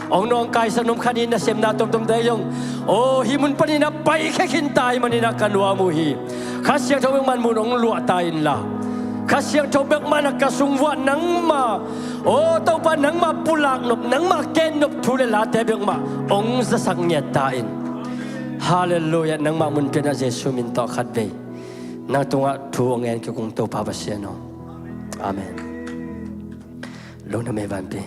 Ong nawngkaisak nop khanin nasepna tomtomte zong, aw, hih mun panin ah paikhia khin ta hih manin ah ka nuam uh hi. Kha Siangtho bek man mun ong luah ta inla, Kha Siangtho bek man ah ka sung vuah nangma, aw Topa, nangma pulak nop, nangma ken nop thu le late bek mah ong zasak ngiat ta in. Halleluia. Nangmah mun pian ah Jesu min tawh khatvei nang tungah thu ong ngen kik ung, Topa Pasian aw. Amen. Lungdam ei vanpi.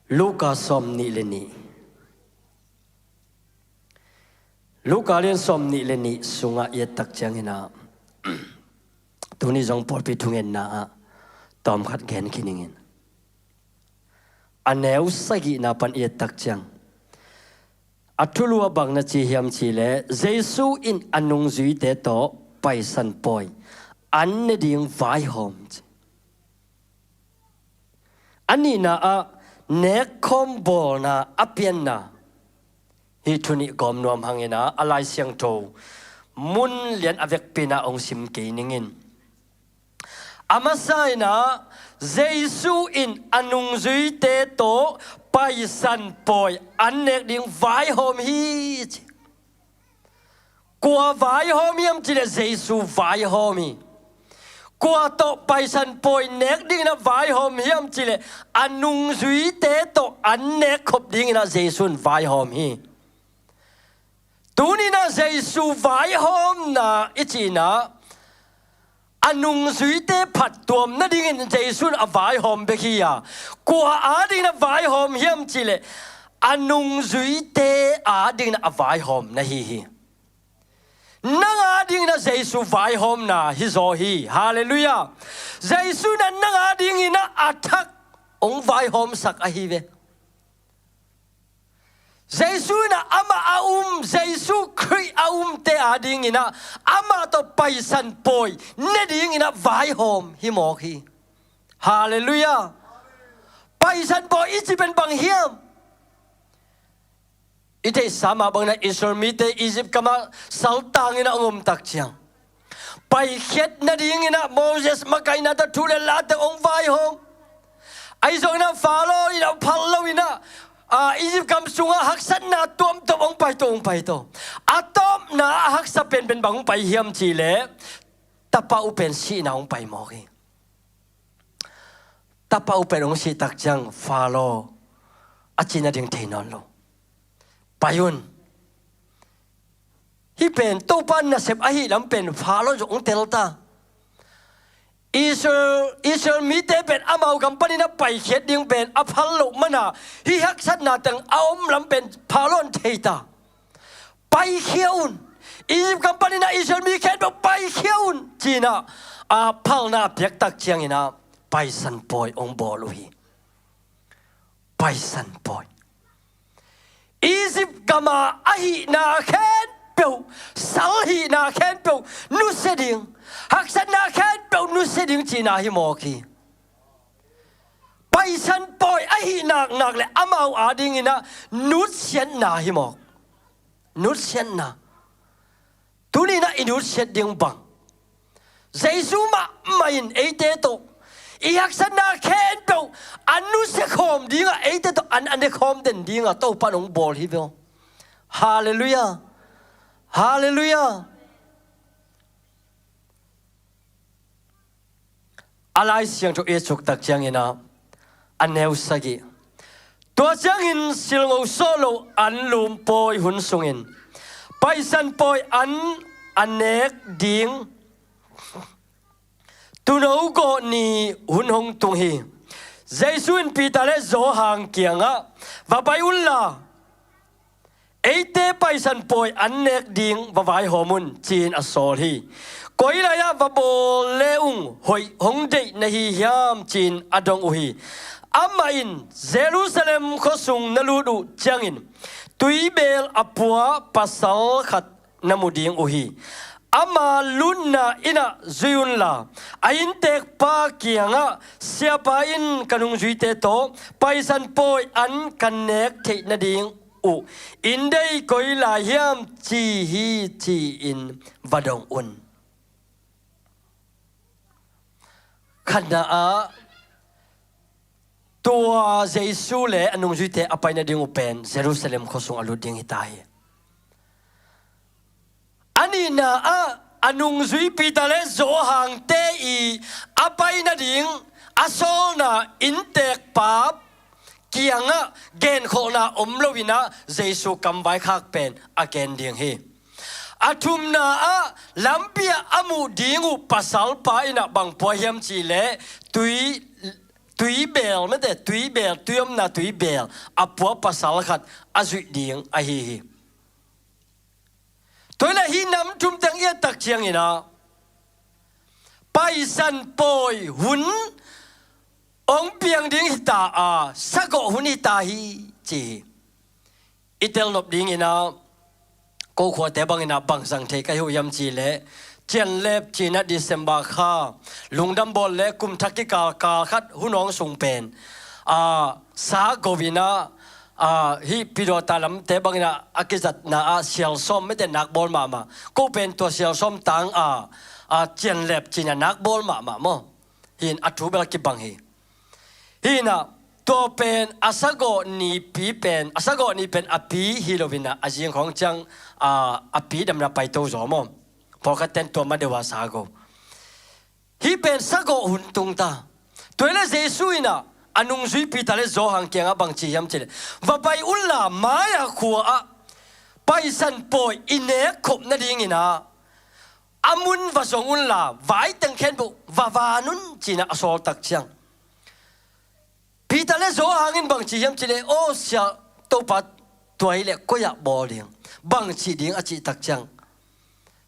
Luka sawmnih le nih. Luka lian sawmnih le nih sungah i et tak ciangin ah, tuni zong pawlpi thungetna ah tawmkhat gen khin ing in. A neu sagihna pan i et tak ciang, a thulu ah bang na ci hiam cih leh, Jesu in a nungzuite tawh Paisan pawi an ne ding vaihawm ci. A nihna ah, nekkhawm bawlna a pianna. Hih thu nih gawm nuam hangin ah, a Lai Siangtho mun lian a vekpi in ah ong sim kei ning in. A masa in ah, Jesu in a nungzuite tawh Paisan pawi an nek ding vaihawm hi ci. Kua vaihawm hiam cih leh Jesu vaihawm hi. Kua tawh Paisan pawi nek dingin ah vaihawm hiam cih leh a nungzuite tawh an nek khop dingin ah Jesu in vaihawm hi. Tuni in ah Jesu vaihawmna i cih in ah, a nungzuite phattuam nadingin Jesu in a vaihawm bek hi a, kua adingin a vaihawm hiam cih leh a nungzuite adingin a vaihawm na hi hi. Nang adingin ah Jesu vaihawmna hi zaw hi. Halleluia. Jesu in ah nang adingin ah a thak ong vaihawmsak ahi ve. Jesu in ah amah a um, Jesu Khrih a umte adingin ah amah tawh Paisan pawi ne dingin ah vaihawm hi mawk hi. Halleluia. Paisan pawi i cih pen bang hiam? I theihsa mah bangin ah Israel mite Egypt gamah saltangin ah ong om tak ciang, paikhiat nadingin ah Moses makaihna tawh thu le late ong vaihawm. Ahi zongin ah Pharaoh in ah phal loin ah, a, Egypt gam sungah haksatna tuamtuam hong pai to, hong pai to. A tawpna a haksa penpen bang hong pai hiam cihleh, tapa uh pen sihna hong pai mawk hi. Tapa uh pen hong sih tak ciang Faro a cina ding thei nawn lo. Pai un. Hih pen Topa nasep ahih lam pen Faro zong hong tel ta. Israel, Israel mite pen amau gam panin a paikhiat ding pen a phal loh mana, hih haksatna teng a om lam pen Faro in thei ta. Paikhia un. Egypt gam panin a Israel mi khempeuh paikhia un, ci-in ah, a phalna a piak tak ciangin ah Paisan pawi hong bawl uh hi. Paisan pawi. Egypt gama a hihna khempeuh, sal hihna khempeuh nusia ding, haksatna khempeuh nusia ding cihna hi mawk hi. Paisan pawi a hih naknak le amau adingin ah nutsiatna hi mawk. Nutsiatna. Tuni-in ah i nutsiat ding bang, Jesu mahmah in eite tawh i haksatna khempeuh a nusia khawm dingah, eite tawh an a ne khawm den dingah Topa in hong bawl hi ve aw. Halleluiah. Halleluiah. A Lai Siangtho i suk tak ciangin ah, a neu sagih. Tua ciangin silngo sawh loh an lum pawi hun sungin Paisan pawi an a nek ding tuuno gawh ni hun hong tung hi. Jesu in Peter le Johan kiangah, "Va pai unla, eite Paisan pawi an nek ding va vaihawm un," ci-in a sawl hi. "Koi lai-ah va bawl le ung hoih hong deih na hi hiam?" ci-in a dong uh hi. Amah in, "Jerusalem khuasung na lut uh ciangin tuibeel a pua pasal khat na mu ding uh hi. Ama lutna inn-ah zui unla, a inntekpa kiangah, 'Siapa in ka nungzuite tawh Paisan pawi an ka nek theih nading uh inn dei koi lai hiam?' ci hi," ci-in va dong un. Khatna-ah, tua Jesu le a nungzuite a pai nading uh pen Jerusalem khuasung a lut ding hi ta hi. A nihna-ah, a nungzui Peter le Johan-te i a pai nading a sawlna inntekpa kiangah genkholhna om loin ah Jesu kamvaikhak pen a gen ding hi. A thumna-ah, lampi-ah a muh ding uh pasalpa in ah bang pua hiam cihleh, tui, tuibeel, mate, tuibeel, tui omna tuibeel a pua pasal khat a zuih ding ahi hi. Tua hileh hih nam thum teng i et tak ciangin ah, Paisan pawi hun hong piang ding hi ta a, sagawh hun hi ta hi, ci hi. I telnop dingin ah, ko khuate bangin ah bang zang thei ka hi uh hiam cihleh, Cianlep ci-in ah December kha, lungdam bawl le kum thak kikal kal khat hun hong sung pen, a, sagawh in ah, a, hih Pidawta lamte bangin ah a kizatna-ah sialsawm, mate, nak bawl mahmah. Ko pen tua sialsawm tang a, a, Cianlep ci-in ah nak bawl mahmah maw. Hih in a thu bel kibang hi. Hih in ah, tua pen a sagawh nipi pen, a sagawh ni pen a pi hi loin ah, a zing khawng ciang, a, a pi damna paito zaw maw. Pawlkhat ten tua ma deuh a sagawh. Hih pen sagawh hun tung ta. Tua hileh Jesu in ah, a nungzui Peter le Johan kiangah bang ci hiam cihleh, "Va pai unla, mai-ah khua-ah Paisan pawi i nek khop nadingin ah, a mun va zong unla, vai teng khempeuh va van un," ci-in ah a sawl tak ciang, Peter le Johan in bang ci hiam cihleh, "Aw Sia, Topa, tua hileh koi-ah bawl ding, bang cih ding?" a cih tak ciang,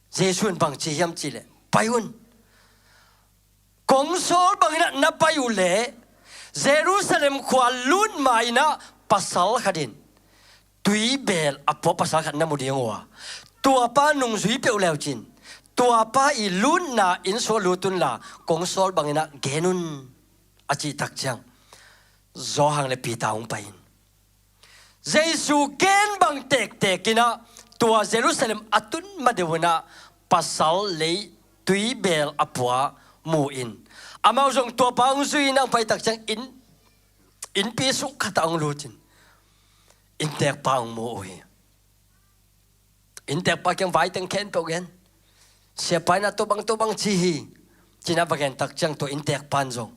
Jesu in bang ci hiam cihleh, "Pai un. Kong sawl bangin ah na pai uh leh, Jerusalem khua lut ma-in ah pasal khat in tuibeel a pua pasal khat na mu ding uh a, tuapa nungzui peuh le uh cin, tuapa i lutna inn sungah lut unla, kong sawl bangin ah gen un," a cih tak ciang, Johan le Peter hong pai in, Jesu gen bang tektek in ah, tua Jerusalem a tun ma deuh un ah, pasal lei tuibeel a pua mu in, amau zong tuapa hong zui in ah hong pai tak ciang, inn, innpi sung khatah hong lut in, inntekpa hong mu uh hi. Inntekpa kiang vai teng khempeuh gen. Siapa in ah tua bang tua bang ci hi, ci-in ah va gen tak ciang tua inntekpa in zong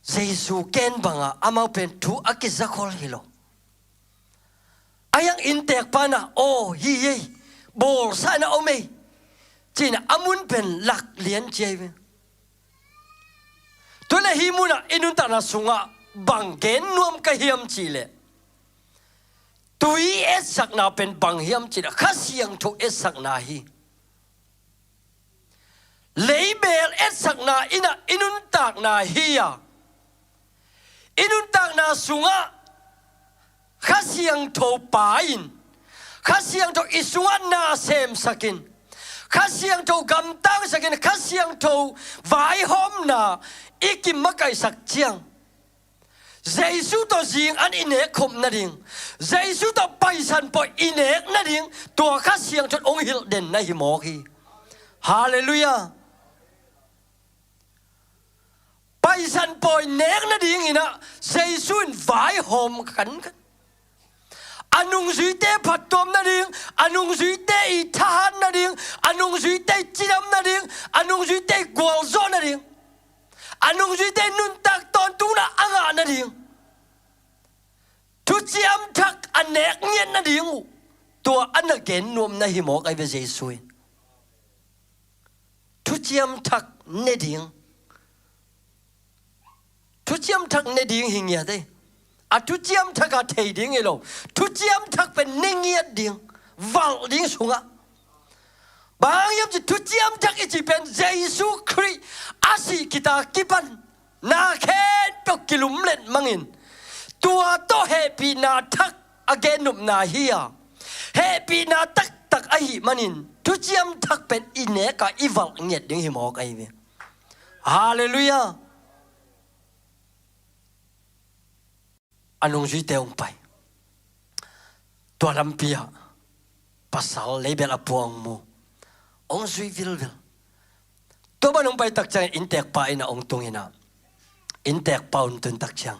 Jesu ken bangah amau pen thu a kizakhol hi lo. Ahi hang inntekpa in ah, aw, hi ei, bawlsa in ah om ei, ci-in ah a mun pen lak lian ci ei ve. Tua leh hih munah i nuntakna sungah bang gen nuam ka hiam cih leh, tui etsakna pen bang hiam cih leh Kha Siangtho etsakna hi. Leibel etsakna in ah i nuntakna hi a, i nuntakna sungah Kha Siangtho Pa in, Kha Siangtho i sungah na semsak in, Kha Siangtho gamtangsak in, Kha Siangtho vaihawmna i kimakaihsak ciang, Jesu tawh zing an i nek khop nading, Jesu tawh Paisan pawi i nek nading, tua Kha Siangtho in hong hilh den na hi mawk hi. Halleluiah. Paisan pawi nek nadingin ah Jesu in vaihawm kankan. A nungzuite phattuam nading, a nungzuite i thahat nading, a nungzuite i cidam nading, a nungzuite i gualzawh nading, a nungzuite i nuntak tawntungna a ngah nading, thuciam thak a nek ngiat nading uh, tua a na gen nuam na hi mawk ahi ve Jesu in. Thuciam thak ne ding. Thuciam thak ne ding hi ngiat ei. A thuciam thak a thei ding hi lo. Thuciam thak pen ne ngiat ding, valh ding sungah. Bang hang hiam cih thuciam thak i cih pen Jesu Khrih a sih khit a kipan na khempeuh kilumlet mangin, tua tawh hehpihna thak a gennopna hi a, hehpihna taktak ahih manin thuciam thak pen i nek a i valh ngiat ding hi mawk ahi ve. Halleluiah. A nungzuite hong pai. Tua lampi ah pasal leibel a pua hong mu, hong zui vilvil. Tua ban hong pai tak ciangin inntekpa inn ah hong tung in ah, inntekpa hong tun tak ciang,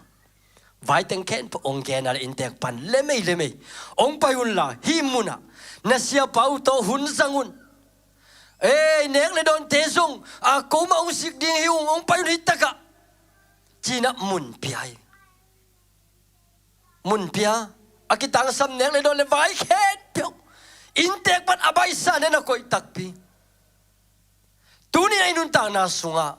vaiteng khempeuh hong gen a leh inntekpa in, lemei lemei, hong pai unla, hih munah na siapa uh tawh hun zang un. Ei, nek le dawnte zong a, ko mah hong sik ding hi ung, hong pai un hih takah, ci-in ah mun pia hi. Mun pia, a kitangsam nek le dawn le vai khempeuh, inntekpa in a baihsa in a koih takpi. Tuni-in ah i nuntakna sungah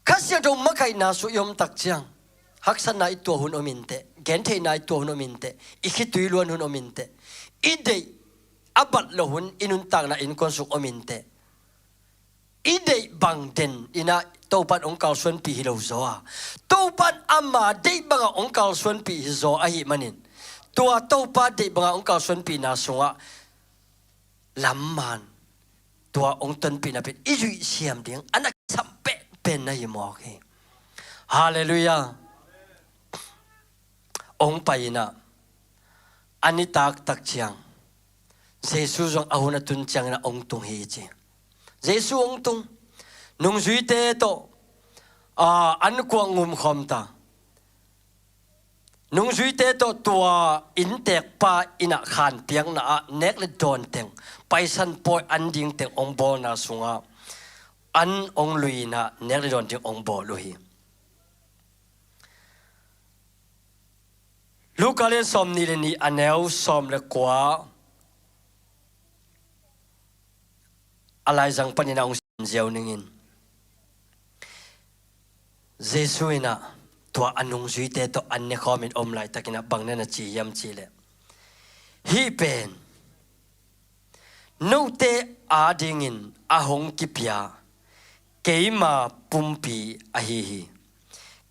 Kha Siangtho makaihna sung i om tak ciang, haksatna i tuah hun om inteh, gentheihna i tuah hun om inteh, i khitui luan hun om inteh, i deih a bat loh hun i nuntakna innkuan sung om inteh. I deih bang den in ah Topa in hong kalsuanpih hi lo zaw a, Topa in ama deih bangah hong kalsuanpih hi zaw ahih manin, tua Topa deih bangah hong kalsuanpihna sungah lamman, tua hong tonpihna pen i zuih siam ding a na kisam penpen na hi mawk hi. Halleluiah. Hong pai in ah, a nitak tak ciang, Jesu zong a hun a tun ciangin ah hong tung hi ci. Jesu hong tung, nungzuite tawh, aa, an kuak ngumkhawm ta. Nungzuite tawh tua inntekpa inn ah khanpiakna ah nek le dawn teng, Paisan pawi an ding teng hong bawlna sungah an hong lui in ah nek le dawn ding hong bawl uh hi. Luka lian sawmnih le nih, a neu sawm le kua, a laizang panin ah hong sim ziau ning in. Jesu in ah tua a nungzuite tawh an nekhawmin om laitakin ah bang na na ci hiam cih leh, hih pen note adingin a hong kipia keima pumpi ahi hi.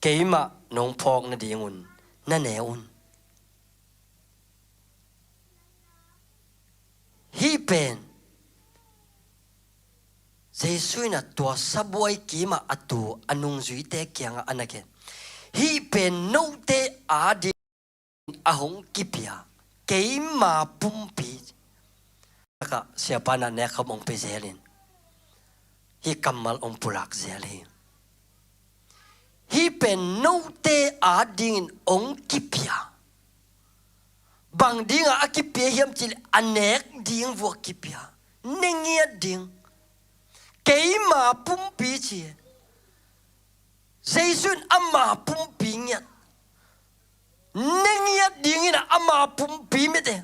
Keimah nong phawk nadingun na ne un. Hih pen Jesu in ah tua sabuai kimah a tu a nungzuite kiangah a na gen. Hih pen note ading a hong kipia keima pumpi. Takah siapa in ah nekkhawm hong pia zelin, hih kammal hong pulak zel hi. Hih pen note adingin hong kipia. Bang dingah a kipia hiam cih leh a nek ding vuah kipia. Ne ngiat ding. Keima pumpi ci. Jesu in ama pumpi ngiat. Ne ngiat dingin ah ama pumpi mite.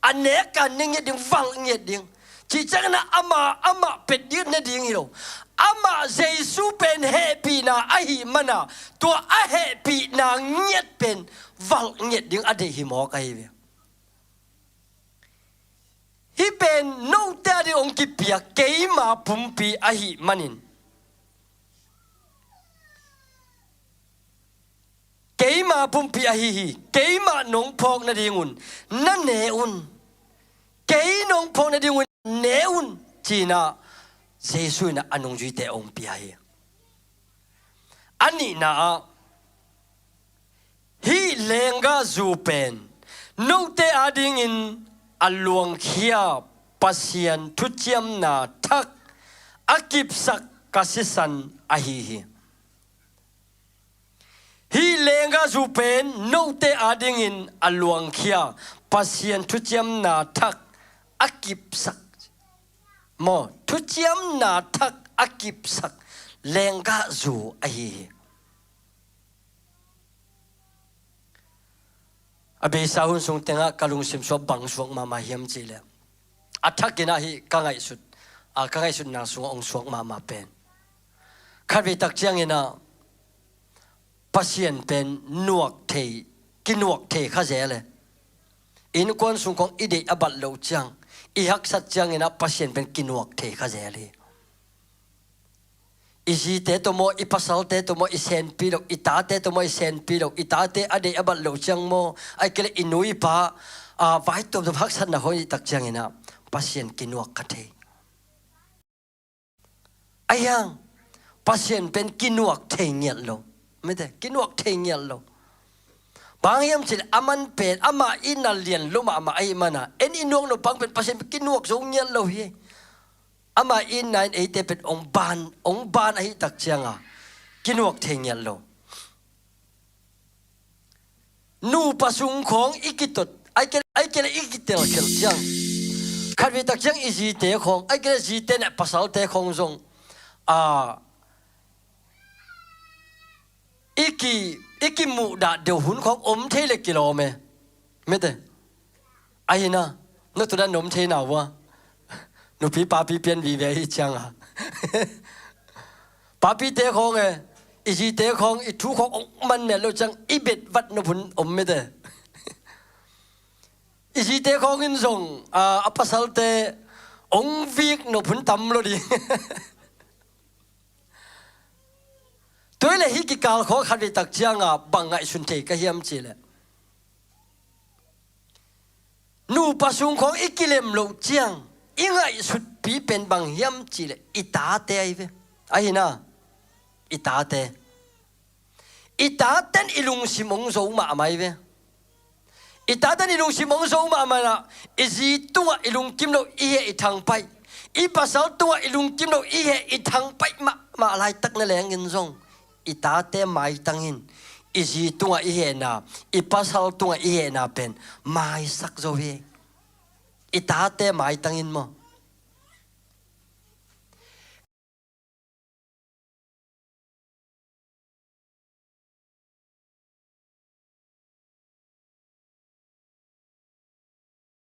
A nek a ne ngiat ding, valh ngiat ding. Cih ciangin ah ama, amah pet ding ne ding hi lo. Amah Jesu pen hehpihna ahih mana tua a hehpihna ngiat pen valh ngiat ding a deih hi mawk ahi ve. Hih pen note ading hong kipia keima pumpi ahih manin. Keima pumpi ahi hi. Keimah nong phawk nadingun na ne un. Kei nong phawk nadingun ne un. Ci-in ah Jesu in ah a nungzuite hong pia hi. A nihna ah hih lenggahzu pen note adingin a luangkhia Pasian thuciamna thak a kipsak ka sisan ahi hi. Hih lenggahzu pen note adingin a luangkhia Pasian thuciamna thak a kipsak. Maw, thuciamna thak a kipsak lenggahzu ahi hi. A beisa hun sung tengah ka lungsim sungah bang suak mahmah hiam cih leh, a thakin ah hih ka ngaihsut, a ka ngaihsutna sungah hong suak mahmah pen, khatvei tak ciangin ah Pasian pen nuak thei, kinuak thei kha zel e. Innkuan sung khawng i deih a bat loh ciang, i haksat ciangin ah Pasian pen kinuak thei kha zel hi. I zite tawh maw, i pasalte tawh maw, i senpi loh, i tate tawh maw, i senpi loh, i tate a deih a bat loh ciang maw, ahih kei leh i nu i pa, a, vai tuamtuam haksatna khawng i tak ciangin ah Pasian kinuak kha thei. Ahi hang Pasian pen kinuak thei ngiat lo. Mite, kinuak thei ngiat lo. Bang hiam cih leh a man pen, amah itna lian lo mahmah ahih mana, en i nuak nop bang pen Pasian pen kinuak zo ngiat lo hi. Amah itna in eite pen hong ban, hong ban ahih tak cianga kinuak thei ngiat lo. Nupa sung khawng i kitot, ahih kei, ahih kei leh i kitelkhelh ciang, khatvei tak ciang i zite khawng, ahih kei leh zite le pasalte khawng zong, a, i ki, i kimuhdah deuh hun khawng om thei leh kilawm e. Mite. Ahi na, na tuna na om thei na uh a. Nupi papi pian vive ahih cianga. Papite khawng e, i zite khawng, i thu khawng hong man met loh ciang i bet vat nop hun om mite. I zite khawng in zong, a, a pasalte hong vik nop hun tam lo ding. Tua hi leh hih kikal khawng khatvei tak cianga bang ngaihsun thei ka hiam cih leh, nupa sung khawng i kilem loh ciang i ngaihsutpi pen bang hiam cih leh i tate ahi ve. Ahi na, i tate. I taten i lungsim hong zo mahmah ahi ve. I taten i lungsim hong zo mahmah in ah, i zi tungah i lungkim loh i heh i thangpaih, i pasal tungah i lungkim loh i heh i thangpaih mahmah laitak na lengin zong, i tate maitang in, i zi tungah i hehna, i pasal tungah i hehna pen maisak zo hi. I tate maitang in maw.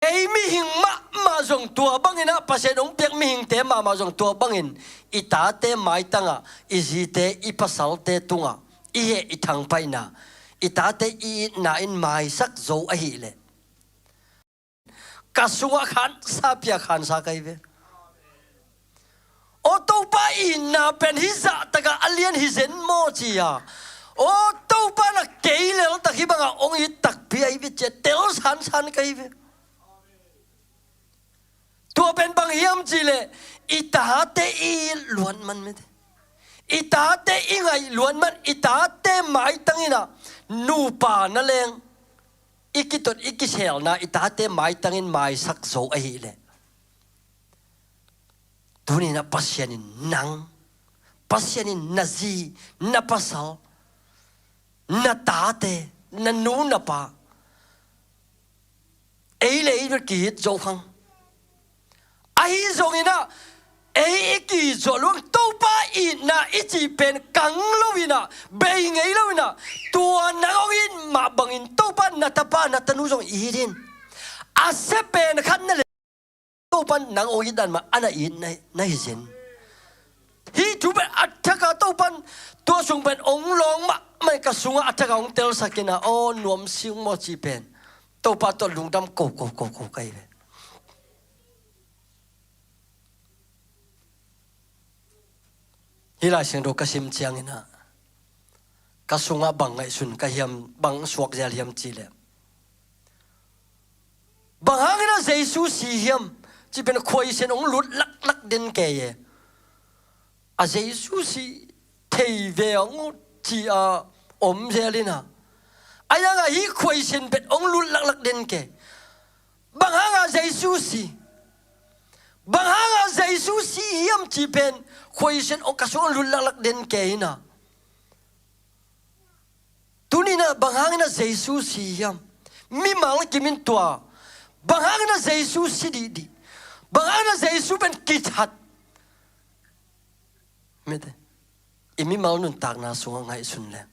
Ei mihing mahmah zong tua bangin ah, Pasian hong piak mihingte mahmah zong tua bangin, i tate maitangah, i zite, i pasalte tungah i heh i thangpaihna, i tate i itna in maisak zo ahih leh, ka sungah khansa pia khansa ka hi ve. Aw Topa, i itna pen hih zahtakah a lian hi zen maw ci a. Aw Topa, na kei leltak hih bangah hong it takpi ahi ve ci a tel sansan ka hi ve. Tua pen bang hiam cih leh, i tate i it luat man mite. I tate i ngaih luat man, i tate maitang in ah, nupa na leng, i kitot i kiselna i tate maitang in maisak zo ahih leh, tuni-in ah Pasian in nang, Pasian in na zi, na pasal, na tate, na nu na pa, ei le ei bel ki-it zo hang. Ahi zongin ah, ei i ki-it zawh luang, Topa itna i cih pen kang loin ah, bei ngei loin ah, tua nang hong it mah bangin Topa na tapa na tanu zong it in. A sia pen khat na le Topan nang hong it dan mah a na it na, na hi zen. Hih thu pen a thak a Topan tua sung pen hong lawng mahmah in ka sungah a thak a hong telsak in ah, aw nuam sing maw cih pen Topa tawh lungdam ko ko ko ko ka hi ve. Hih Lai Siangtho ka sim ciangin ah ka sungah bang ngaihsun ka hiam, bang suak zel hiam cih leh, bang hangin ah Jesu si hiam cih pen question hong lut laklak den kei e. A Jesu si thei ve hong uh ci a om zel in ah, a yang ah hih question pen hong lut laklak den kei. Bang hang a Jesu si, bang hang a Jesu si hiam cih pen question hong ka sungah lut laklak den kei in ah. Tuni in ah bang hangin ah Jesu si hiam? Mimal kim in tua, bang hangin ah Jesu si dihdih? Bang hangin ah Jesu pen kithat? Mite, i mimal nuntakna sungah ngaihsun leng,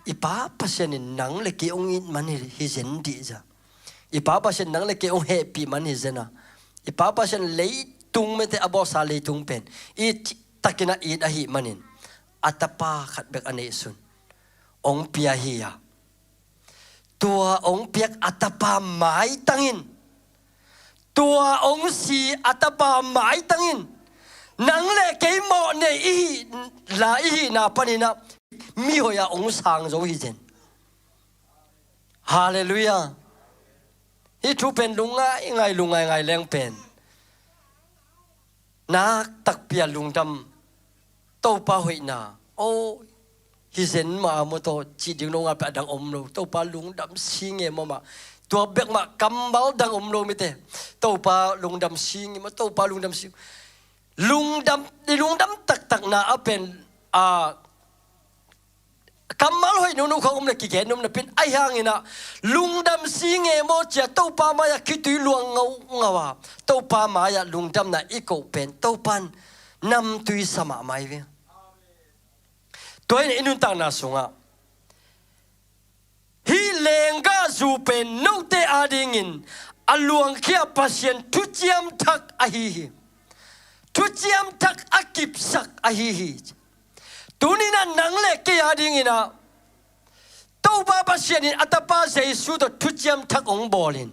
i Pa Pasian in nang le kei hong it man hi, hi zen dih zia. I Pa Pasian nang le kei hong hehpih man hi zen a. I Pa Pasian leitung mite a bawlsa leitung pen i cihtakin a it ahih manin a tapa khat bek a neihsun hong pia hi a. Tua hong piak a tapa maitangin, tua hong si a tapa maitangin, nang le kei mawh nei i hih la, i hihna panin ah mihoih ah hong sang zo hi zen. Halleluiah. Hih thu pen lungngai ngai, lungngai ngai leng pen nak takpi a lungdam, Topa hoihna, aw, hi zen mah a maw, tawh cih ding lo ngal peh a dang om lo. Topa lungdam si nge maw mah. Tua bek mah kammal dang om lo mite. Topa lungdam si nge maw, Topa lungdam si. Lungdam, i lungdam taktakna a pen, a, kammal hoih nunu khong om le kigen om napi in, ahi hangin ah lungdam si nge maw ci a Topa mai-ah khitui luang ngaungau a, Topa mai-ah lungdamna i koh pen Topan namtui sa mahmah hi ve. Tua in i nuntakna sungah hih lenggahzu pen note adingin a luangkhia Pasian thuciam thak ahi hi. Thuciam thak a kipsak ahi hi. Tuni in ah nang le kei adingin ah Topa Pasian in a tapa Jesu tawh thuciam thak hong bawl in,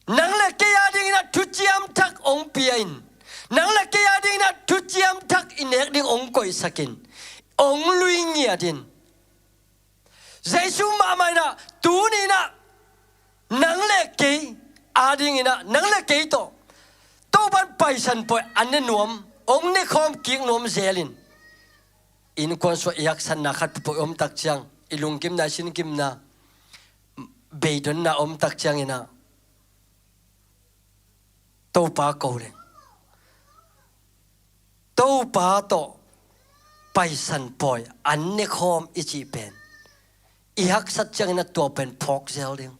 nang le kei adingin ah thuciam thak hong pia in, nang le kei adingin ah thuciam thak i nek ding hong koihsak in, hong lui ngiat in. Jesu mahmah in ah tuni in ah nang le kei adingin ah, nang le kei tawh Topan Paisan Pawi an ne nuam, hong nekhawm kik nuam zel in. Innkuan sungah i haksatna khat pawi om tak ciang, i lungkimna, i sinkimna, beidonna om tak ciangin ah Topa ko leng, Topa tawh Paisan Pawi an nekhawm i cih pen, i haksat ciangin ah tua pen phawk zel ding,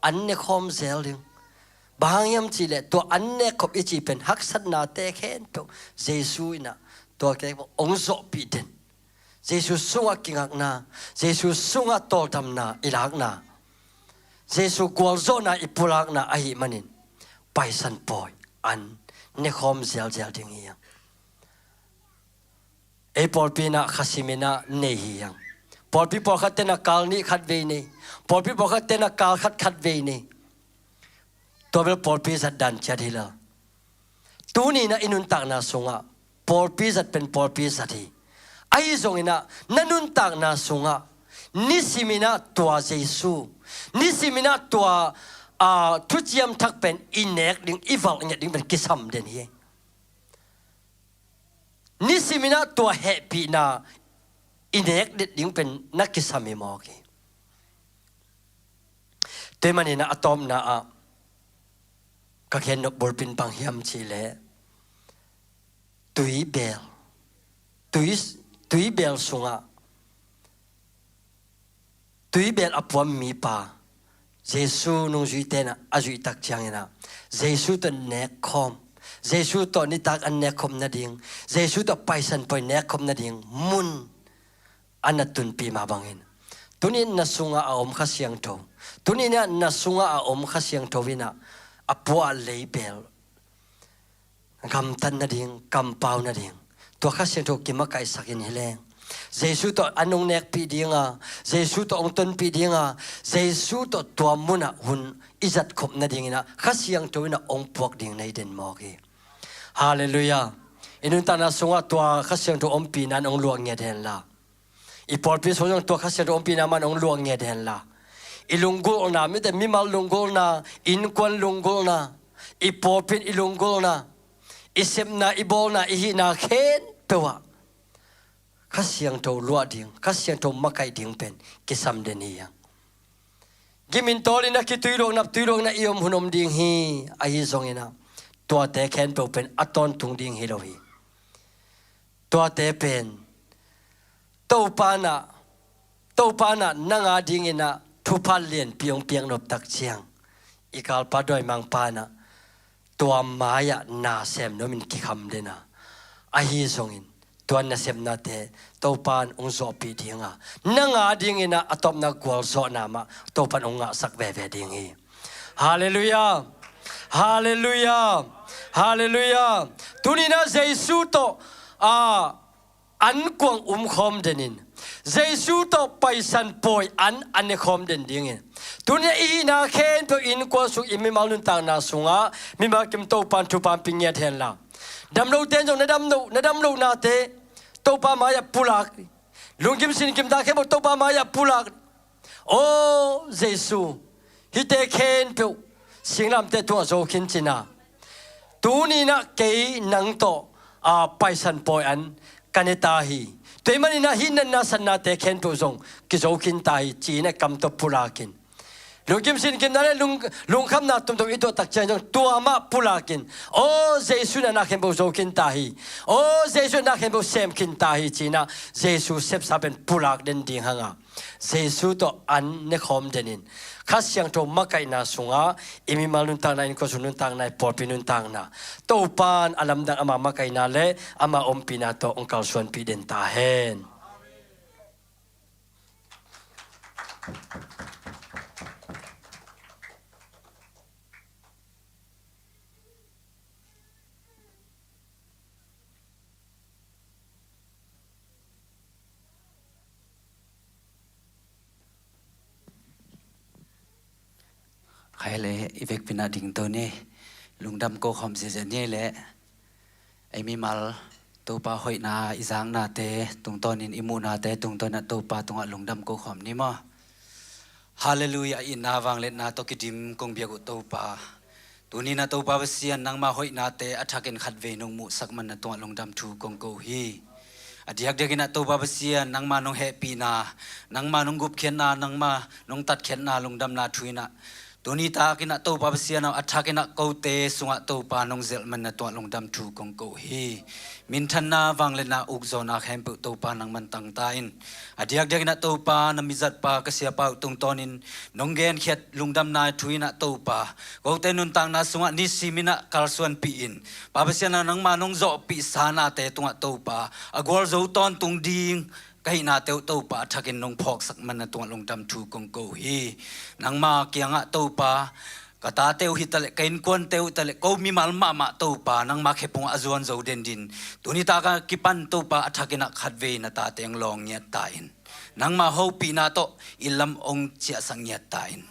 an nekhawm zel ding. Bang hang hiam cih leh tua an nekhawm i cih pen haksatnate khempeuh Jesu in ah tua khempeuh hong zawhpih den. Jesu sungah kingakna, Jesu sungah tawldamna i lakna, Jesu gualzawhna i pulakna ahih manin Paisan Pawi an nekhawm zelzel ding hi hang. Ei pawlpi in ah khasim in ah nei hi hang. Pawlpi pawlkhat ten ah kal nih khat vei nei. Pawlpi pawlkhat ten ah kal khat khat vei nei. Tua bel pawlpi zat dan ciat hi lel. Tuni in ah i nuntakna sungah pawlpi zat pen pawlpi zat hi. Ahi zongin ah na nuntakna sungah nisim in ah tua Jesu, nisim in ah tua, a, thuciam thak pen i nek ding, i valh ngiat ding pen kisam den hi. Nisim in ah tua hehpihna i nek det ding pen na kisam hi mawk hi. Tua ahih manin ah a tawpna ah ka gen nop bulpi in bang hiam cih leh, tuibel, tui, tuibel sungah tuibel a puam mipa Jesu nungzuite in ah a zuihtak ciangin ah Jesu tawh nekkhawm, Jesu tawh nitak an nekkhop nading, Jesu tawh Paisan Pawi nekkhop nading mun a na tunpih mah bangin tuni in na sungah a om Kha Siangtho, tuni in ah na sungah a om Kha Siangtho in ah a puah leibel gamtat nading, kampau nading, tua Kha Siangtho kimakaihsak in hi leng, Jesu tawh an hong nekpih dinga, Jesu tawh hong tonpih dinga, Jesu tawh tua munah hun i zatkhop nadingin ah Kha Siangtho in ah hong puak ding na hi den mawk hi. Halleluiah. I nuntakna sungah tua Kha Siangtho ompihna in hong luah ngiat henla, i pawlpi sung zong tua Kha Siangtho ompihna man hong luah ngiat henla, i lunggulhna, mite mimal lunggulhna, innkuan lunggulhna, i pawlpi in i lunggulhna, i sepna, i bawlna, i hihna khempeuh ah Kha Siangtho luah ding, Kha Siangtho makaih ding pen kisam den hi hang. Gimin tawlin a kituiluakna, tuiluakna i om hun om ding hi. Ahi zongin ah tuate khempeuh pen a tawntung ding hi lo hi. Tuate pen Topa in ah, Topa in ah nang a dingin ah thupha lianpi hong piak noptak ciang, i kalpa dawimangpa in ah tua mai-ah na sem nuamin kikham den a, ahi zongin tua nasepnate Topa in hong zawhpih dinga, nang a dingin ah a tawpna gualzawhna mah Topa in hong ngahsak veve ding hi. Halleluiah. Halleluiah. Halleluiah. Tuni in ah Jesu tawh a ankuang umkhawm denin, Jesu tawh Paisan Pawi an a nekhawm den dingin, tuni in ah i hihna khempeuh, innkuan sung, i mimal nuntakna sungah mimal kim Topa in thupha hong pia ngiat henla, damlote in zong na damloh, na damlohnate Topa mai-ah pulak, lungkim sinkimta khempeuh Topa mai-ah pulak. Aw Jesu, hihte khempeuh singlamteh tungah zo khin cin a, tuni in ah kei nang tawh a Paisan Pawi an ka ne ta hi. Tua ahih manin ah hih natna satnate khempeuh zong kizo khin ta hi, ci-in ah kam tawh pulakin, lungkim sinkimna le lung, lungkhamna tuamtuam i tuahtak ciang zong tua mah pulakin, aw Jesu in ah na khempeuh zo khin ta hi. Aw Jesu in ah na khempeuh sem khin ta hi, ci-in ah Jesu sepsa pen pulak den ding hanga, Jesu tawh an nekhawm denin, Kha Siangtho makaihna sungah i mimal nuntakna, innkuan sung nuntakna, i pawlpi nuntakna, Topa in a lamdang ama makaihna le ama ompihna tawh hong kalsuanpih den ta hen. Khai le i vekpi in ah dingto ni. Lungdam ko khawm ziahziah ni le, ei mimal Topa hoihna, i zaknate tungtawnin, i muhnate tungtawnin ah Topa tungah lungdam ko khawm ni maw. Halleluiah. A itna vangliatna tawh kidim kong biak uh Topa, tuni in ah Topa Pasian, nangma hoihnate a thakin khatvei nong muhsak man na tungah lungdam thu kong ko uh hi. A diakdiakin ah Topa Pasian, nangma nong hehpihna, nangma nong gupkhiatna, nangma nong tatkhiatna, lungdamna thu in ah, tuni takin ah Topa Pasian aw, a thakin ah kote sungah Topa nong zelh man na tungah lungdam thu kong ko uh hi. Minthanna, vangliatna, ukzawhna khempeuh Topa nangman tangta in, a diakdiakin ah Topa na mizatpa ka siapa uh tungtawnin nong genkhiat lungdamna thu in ah Topa, kote nuntakna sungah nisimin ah kalsuanpih in, Pa Pasian aw, nangma nong zawhpihsa nate tungah Topa, a gualzo tawntung ding ka hihnate uh Topa a thakin nong phawksak man na tungah lungdam thu kong ko uh hi. Nangma kiangah Topa, ka tate uh hi taleh, ka innkuante uh taleh, ko mimal mahmah Topa, nangma khepung a zuan zo dendin, tuni taka kipan Topa a thakin ah khatvei na tate hong lawng ngiat ta in, nangma hopihna tawh i lam hong ciahsak ngiat ta in,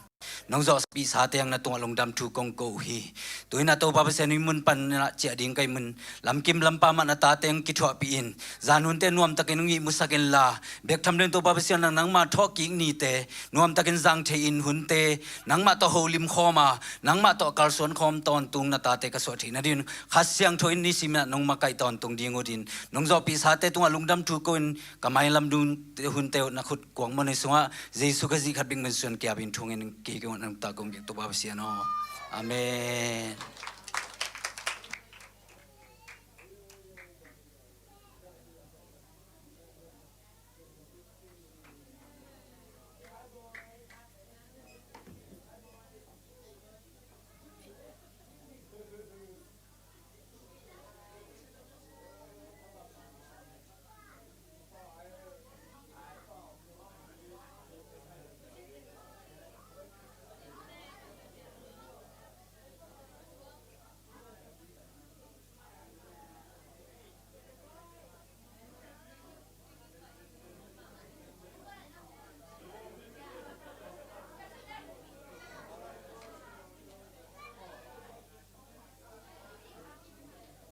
nong zawhpihsa teng na tungah lungdam thu kong ko uh hi. Tu-in ah Topa Pasian, hih mun pan na ciah ding ka hih mun, lamkim lampa mah na tate hong kithuahpih in, zan hunte nuamtakin hong ihmusak inla, bek tham loin Topa Pasian, nang, nangmah thawhkik nite nuamtakin zang thei in, hunte nangmah tawh holim khawm a, nangmah tawh kalsuan khawm tawntung na tate ka suah theih nadingin, Kha Siangtho in nisimin ah nong makaih tawntung ding uh din, nong zawhpihsate tungah lungdam thu ko in, ka mailam dungte hunte uh na khut kuang mawhna sungah Jesu Khazih khat bek min suan kiapin thungen kei kei nang ta kong kik Topa Pasian aw. Amen.